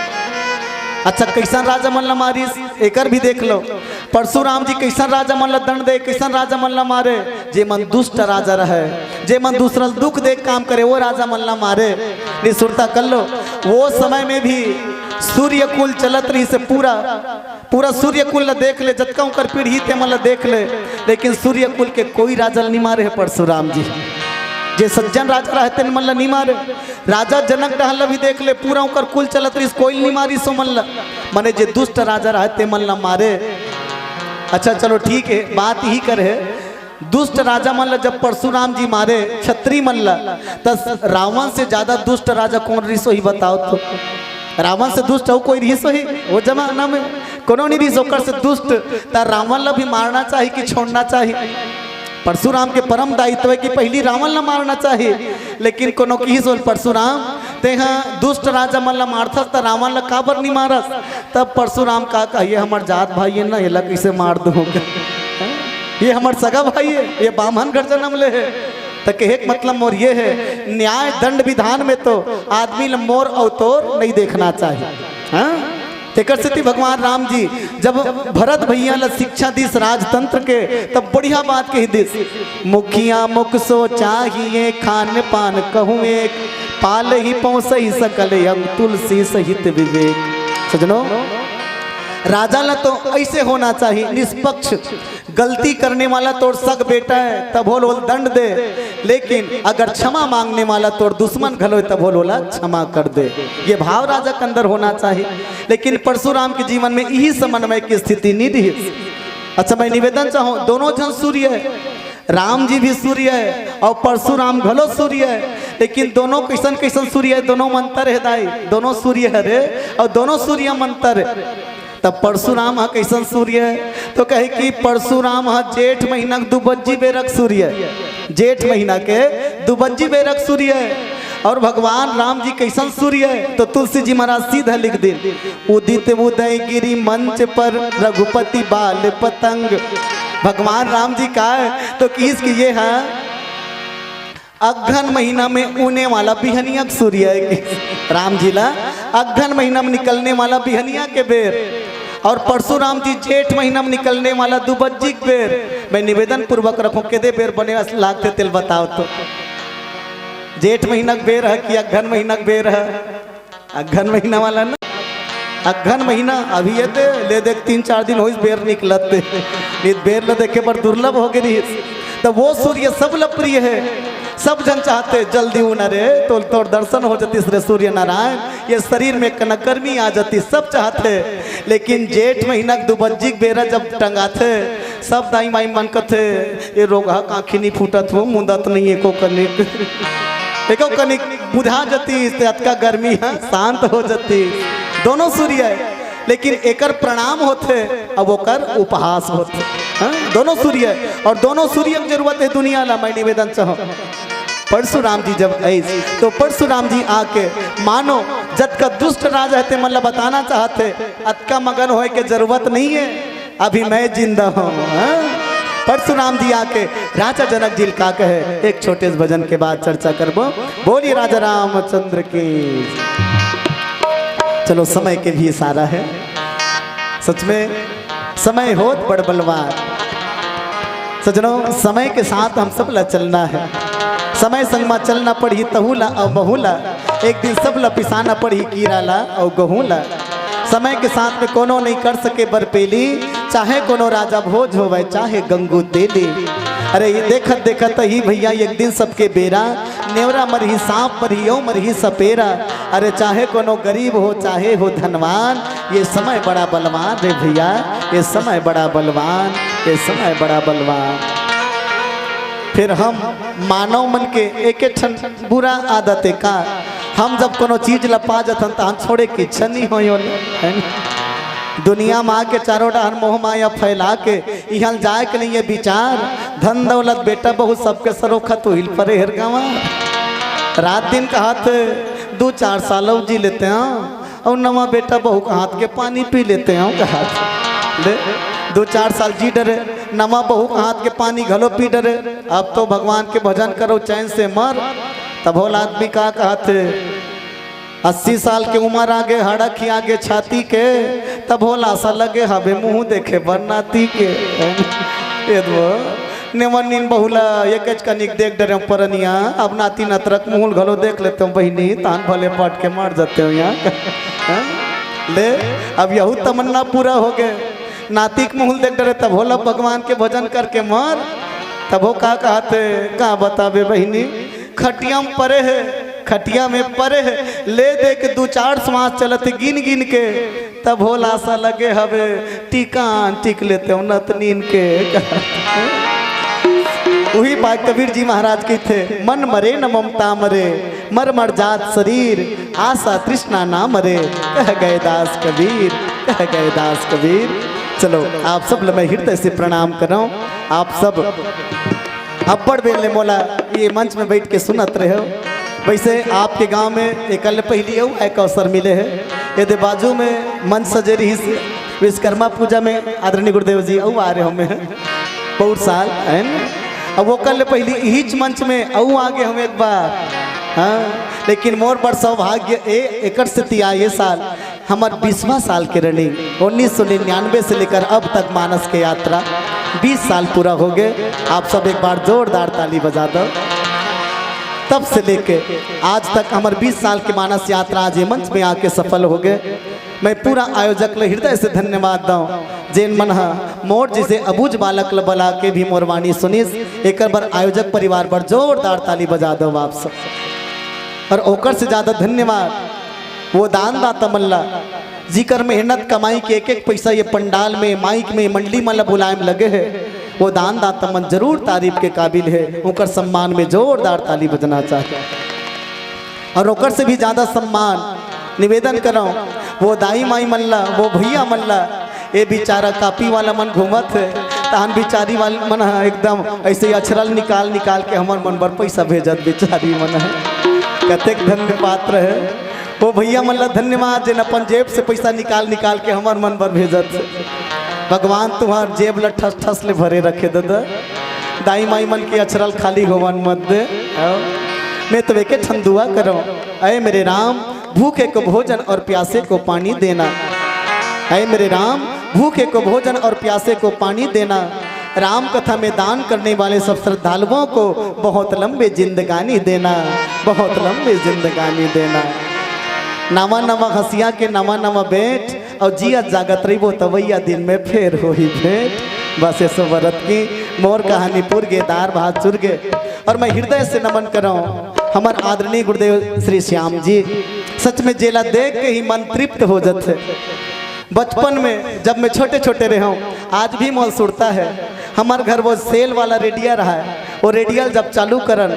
अच्छा, कैसन राजा मन ला मारिस, एकर भी देख लो। परशुराम जी कैसन राजा मन ला दंड दे, कैसन राजा मन ला मारे, जे मन दुष्ट राजा रहे, जे मन दूसरा ल दुख दे काम करे, वो राजा मन ला मारे। निसुरता कर लो, वो समय में भी सूर्य कुल चलत रहिस हे पूरा, पूरा सूर्य कुल ला देख ले, जतका उनकर पीढ़ी ते मन ला देख ले, लेकिन सूर्य कुल के कोई राजा ल नहीं मारे हे परशुराम जी। जे सज्जन राजा रहे तेन मन ल नी मारे। राजा जनक डहर ल भी देख ले, पूरा ओकर कुल चलत रहिस, कोई ल नी मारिस ओ मन ल। माने जे दुष्ट राजा रहे ते मन ल मारे। अच्छा चलो ठीक है, बात इही कर है। दुष्ट राजा मन ल जब परशुराम जी मारे छत्री मन ल, त रावण से ज्यादा दुष्ट राजा कौन रहिस होही बताओ तो? रावण से दुष्ट अउ कोई रहिस होही वो जमाना में? कोनो नहीं रहिस ओकर से दुष्ट। त रावण ल भी मारना चाही कि छोड़ना चाही? परशुराम के परम दायित्व है कि पहली रावण ल मारना चाही। लेकिन कोनो किहिस होही परशुराम, तेहा दुष्ट राजा मन ल मारथस त रावण ल काबर नी मारस? तब परशुराम का कहिए, हमर जात भाई है ना, एला कैसे मार दूं? ये हमर सगा भाई है, ये बामन घर जन्म ले है। त कहे के मतलब मोर ये है, न्याय दंड विधान में तो आदमी ल मोर अउ तोर नहीं देखना चाही। हाँ, तेकर सेती भगवान राम जी जब भरत भैया ल शिक्षा दिस राजतंत्र के, तब बढ़िया बात कहि दिस, मुखिया मुख सो चाहिए, खान पान कहूँ एक, पालहि पोसहि सकल अंग, तुलसी सहित विवेक। सजनो, राजा ल तो ऐसे होना चाहिए, निष्पक्ष। गलती करने वाला तोर सग बेटा है, तभो ल ओला दंड दे, लेकिन अगर क्षमा मांगने वाला तोर दुश्मन घलो है, तभो ल ओला क्षमा कर दे। ये भाव राजा के अंदर होना चाहिए। लेकिन परशुराम के जीवन में इही समन्वय के स्थिति नहीं रही। अच्छा, मैं निवेदन चाहूँ, दोनों झन सूर्य है, राम जी भी सूर्य है अउ परशुराम घलो सूर्य है, लेकिन दोनों कैसन कैसन सूर्य है, दोनों म अंतर है दाई, दोनों सूर्य हरे अउ दोनों सूर्य म अंतर है। तब परशुराम ह कैसन सूर्य है? तो कहे कि परशुराम ह जेठ महीना के दुबज्जी बेरा के सूर्य है, जेठ महीना के दुबज्जी बेरा के सूर्य है। अउ भगवान राम जी कैसन सूर्य है? तो तुलसी जी महाराज सीधा लिख दिन, उदित उदय गिरि मंच पर रघुपति बाल पतंग। भगवान राम जी का है? तो किहिस कि ये है अगहन महीना में उने वाला बिहनिया के सूर्य है कि राम जी ला अगहन महीना में निकलने वाला बिहनिया के बेर, अउ परशुराम जी जेठ महीना में निकलने वाला दुबज्जी के बेर। मैं निवेदन पूर्वक रखूं, केदे बेर बने अस लागथे तेला बताओ तो। जेठ महीना के बेर है कि अगहन महीना के बेर है? अगहन महीना वाला ना, अगहन महीना अभी ये दे, ले देख, तीन चार दिन होइस बेर निकलत ते, नहीं त बेर ल देखे बर दुर्लभ हो गे रहिस। त वो सूर्य सब ल प्रिय है, सब झन चाहथे जल्दी उना रे, तो तोर दर्शन हो जतिस रे सूर्य नारायण, ये शरीर में कना गर्मी आ जतिस, सब चाहथे। लेकिन जेठ महीना के दुबज्जी के बेरा जब टंगाथे, सब दाई माई मन कथे, ये रोगहा कांखी नहीं फूटत हो, मुंदत नहीं एको कनिक, एको कनिक बुझा जतिस, ते अतका गर्मी ह शांत हो जतिस। दोनों सूर्य है, लेकिन एकर प्रणाम होथे, अब ओकर उपहास होथे। हाँ, दोनों सूर्य है, अउ दोनों सूर्य के जरूरत है दुनिया ला। मैं निवेदन चाहूँ, परशुराम जी जब आइस, तो परशुराम जी आके मानो जतका दुष्ट राज है ते मन ला बताना चाहथे, अतका मगन होए के जरूरत नहीं है। अभी मैं जिंदा हूँ, हाँ? परशुराम जी आके राजा जनक जी ल का कहे, एक छोटे से भजन के बाद चर्चा करबो। बोलिए राजा रामचंद्र की। चलो, समय के भी इशारा है, सच में समय होत बड़ बलवान। सजनों, समय के साथ हम सब ला चलना है, समय संग मा चलना पड़ही तहू ला अउ महू ला। एक दिन सब ला पिसाना पड़ही कीरा ला अउ गहूँ ला। समय के साथ में कोनो नहीं कर सके बरपेली, चाहे कोनो राजा भोज होवय, चाहे गंगू तेली। अरे ये देखत देखत ही भैया एक दिन सबके बेरा, नेवरा मरही, सांप मरही, अउ मरही सपेरा। अरे चाहे कोनो गरीब हो, चाहे हो धनवान, ये समय बड़ा बलवान रे भैया, ये समय बड़ा बलवान, ये समय बड़ा बलवान। फिर हम मानव मन के एक एक ठन बुरा आदत है का, हम जब कोनो चीज ला पा जथन, त हम छोड़े के इच्छा नहीं होय ओला, है ना? दुनिया में आके चारों डहर मोह माया फैला के इहाँ जाए के नहीं है विचार। धन दौलत बेटा बहू सबके सरोखा तो हिल परे हेर गंवा। रात दिन कहत दू चार साल अउ जी लेते हैं, अउ नवा बेटा बहू के हाथ के पानी पी लेते हैं, कहत ले दू चार साल जी डरे, नवा बहू के हाथ के पानी घलो पी डरे। अब तो भगवान के भजन करो, चैन से मर। तब भोला आदमी का कहत, अस्सी साल के उमर आगे, हड़क ही आगे छाती के, तब भोला सा लगे हवे मुंह देखे बर नाती के। ए दो, नेवन नीन बहुला, एकेच कनिक देख डरे परनिया, अब नाती नतरक मुंह घलो देख लेते हो बहिनी, तान भले पट के मर जाते हो यहाँ। हैं? ले, अब यहू तमन्ना पूरा हो गए। नाती के मुंह देख डरे, तब भोला भगवान के भजन करके मर, तब वो का कहते, का बताबे बहिनी, खटिया में परे हे, खटिया में परे हे, ले दे के दू चार श्वास चलत हे गिन गिन के, तभो ल आसा लगे हवे, टिकान टिक लेतेंव नत नीन के। उही बात कबीर जी महाराज कहिथे, "मन मरे न ममता मरे, मर मर जात शरीर, आसा तृष्णा ना मरे।" कह गए दास कबीर, कह गए दास कबीर। चलो, आप सब ल मैं हृदय से प्रणाम करंव। आप सब अब्बड़ बेर ले मोला ये मंच में बैठ के सुनत रहे हो। वैसे आपके गांव में एकर ले पहिली अउ एक अवसर मिले हे। एदे बाजू में मंच सजे रहिस हे, विश्वकर्मा पूजा में आदरणीय गुरुदेव जी अउ आ रहे हों मैं, बहुत साल, है ना? अब ओकर ले पहिली इहीच मंच में अउ आगे हों एक बार, हाँ। लेकिन मोर बड़ सौभाग्य ए, एकर सेती आय ये साल हमर बीसवाँ साल के running, उन्नीस सौ निन्यानवे से लेकर अब तक मानस के यात्रा, बीस साल पूरा हो गए। आप सब एक बार जोरदार ताली बजा दो। तब से लेके आज तक हमर बीस साल के मानस यात्रा आज ये मंच में आके सफल हो गए। मैं पूरा आयोजक ल हृदय से धन्यवाद दंव, जेन मन ह मोर जैसे अबूझ बालक ल बला के भी मोर वाणी सुनिस। एकर बर आयोजक परिवार बर जोरदार ताली बजा दो आप सब। और ओकर से ज्यादा धन्यवाद वो दानदाता मन ला, जिकर मेहनत कमाई के एक एक पैसा ये पंडाल में, माइक में, मंडली मन ला बुलाए में लगे हे, वो दानदाता मन जरूर तारीफ के काबिल हे। उनकर सम्मान में जोरदार ताली बजना चाहिए। और ओकर से भी ज्यादा सम्मान निवेदन करंव वो दाई माई मन ला, वो भैया मन ला, ये बेचारा कापी वाला मन घूमत हे, तहन बेचारी वाले मन ह एकदम ऐसे अछरल निकाल निकाल के हमर मन बर पैसा भेजत बेचारी मन ह। कतेक धन्य पात्र हे। वो भैया मन ला धन्यवाद, जेन अपन जेब से पैसा निकाल निकाल के हमर मन बर भेजत हे। भगवान तुम्हार जेब ला ठस ठस ले भरे रखे ददा। दाई माई मन के अछरल खाली होवन मत दे। मैं तो एके ठन दुआ करंव, ऐ मेरे राम, भूखे को भोजन और प्यासे को पानी देना। ऐ मेरे राम, भूखे को भोजन और प्यासे को पानी देना। राम कथा में दान करने वाले सब श्रद्धालुओं को बहुत लंबी जिंदगानी देना, बहुत लंबी जिंदगानी देना। नवा नवा हंसिया के नवा नवा बेंट, अउ जियत जागत रहिबो तवइया दिन में फेर होही भेंट। बस एसो बरत के मोर कहानी पुर गे, दार भात चुर गे। और मैं हृदय से नमन करंव हमर आदरणीय गुरुदेव श्री श्याम जी। सच में जेला देख के ही मन तृप्त हो जथे। बचपन में जब मैं छोटे छोटे रहेंव, आज भी मोला सुरता हे, हमर घर वो सेल वाला रेडिया रहय, वो रेडिया ल जब चालू करन,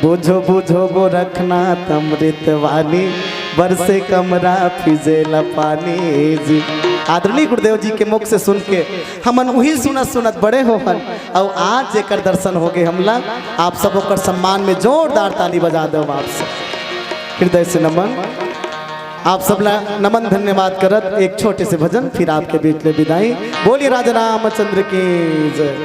"बूझो बूझो गोरखनाथ अमृत वाणी, बरसे कमरा फिजेला पानी जी।" आदरणीय गुरुदेव जी के मुख से सुन के हमन उही सुनत सुनत बड़े होवन, अउ आज जेकर दर्शन हो गे हमला, आप सब ओकर सम्मान में जोरदार ताली बजा दो। आप सब हृदय से नमन। आप सबला नमन धन्यवाद करत एक छोटे से भजन, फिर आपके बीच ले विदाई। बोलिए राजा रामचंद्र की जय।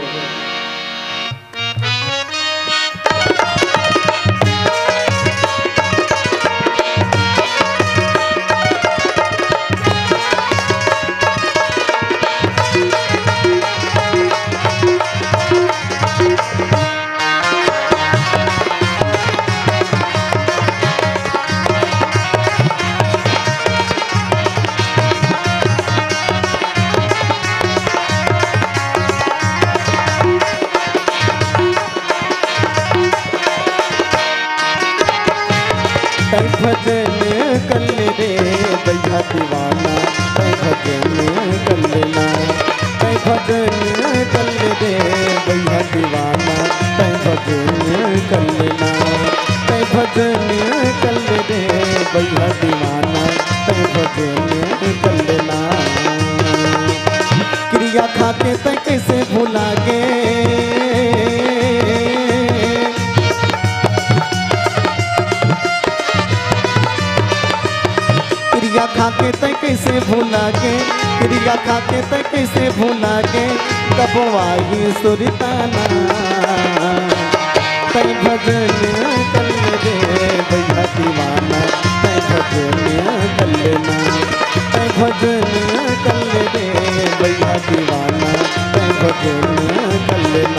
तै भजन कर ले रे भैया दीवाना, तै भजन कर लेना। तै भजन कर ले रे भैया दीवाना, तै भजन कर लेना। तै भजन कर ले रे भैया दीवाना, तै भजन कर लेना। क्रिया खा के तै कैसे भुला गे? क्रिया खा के तै कैसे भुला गे? क्रिया खा के तै कैसे भुला गे? कबो आही सुरताना। तै भजन कर ले रे भैया दीवाना, तै भजन कर लेना। तै भजन कर ले रे भैया दीवाना, तै भजन कर लेना।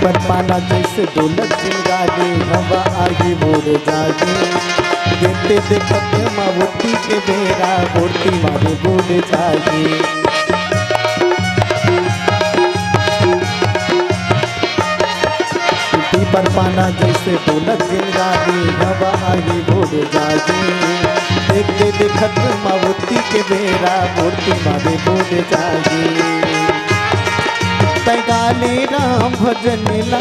पर पाना जैसे डोलत चिंगारी, हवा आही उड़ जाही। देखते देखत मावती के बेरा, मूर्ति मारे बूड़ जाही। पीपर पाना जैसे डोलत चिंगारी, हवा आही उड़ जाही। देखते देखत मावती के बेरा, मूर्ति मारे बूड़ जाही। तै गाले राम भजन ला,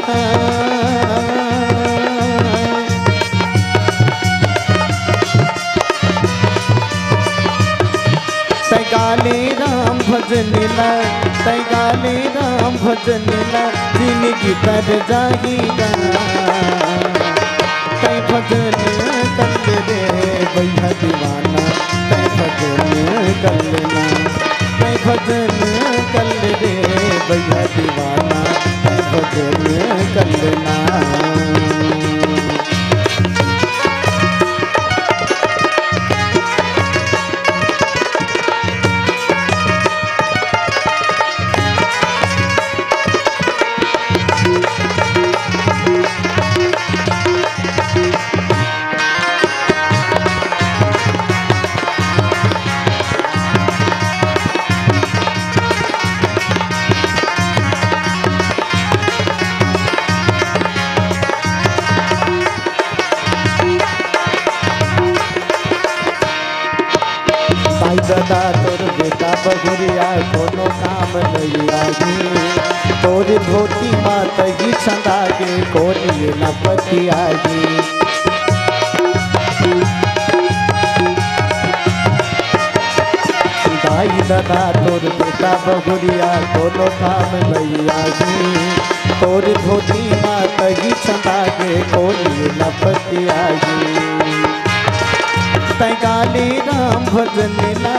तै गाले राम भजन ला, तै गाले राम भजन ला, जिनगी तर जाही गा। तै भजन कर ले रे भैया दीवाना, तै भजन कर लेना, तै भजन कर ले रे भैया दीवाना, तै भजन कर लेना। भाई दादा तोर बेटा बहुरिया कोनो काम नहीं आही, तोर धोती मा तही छंदा के कोनी न पतियाही। दाई दादा तोर बेटा बहुरिया कोनो काम नहीं आही, तोर धोती मा तही छंदा के कोनी न पतियाही। तै गाले राम भजन ला,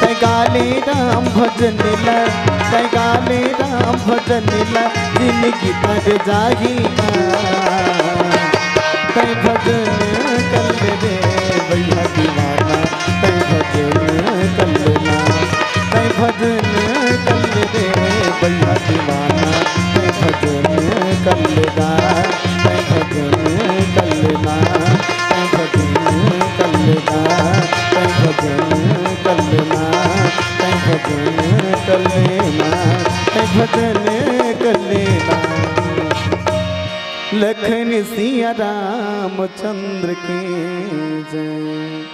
तै गाले राम भजन ला, तै गाले राम भजन ला, जिनगी तर जाही गा। तै भजन कर ले रे भैया दीवाना, तै भजन कर लेना, तै भजन कर ले रे भैया दीवाना, तै भजन कर लेना, तै भजन कर लेना, तै भजन कर लेना, तै भजन कर लेना, तै भजन कर लेना, तै भजन कर लेना। लखन सिया रामचंद्र की जय।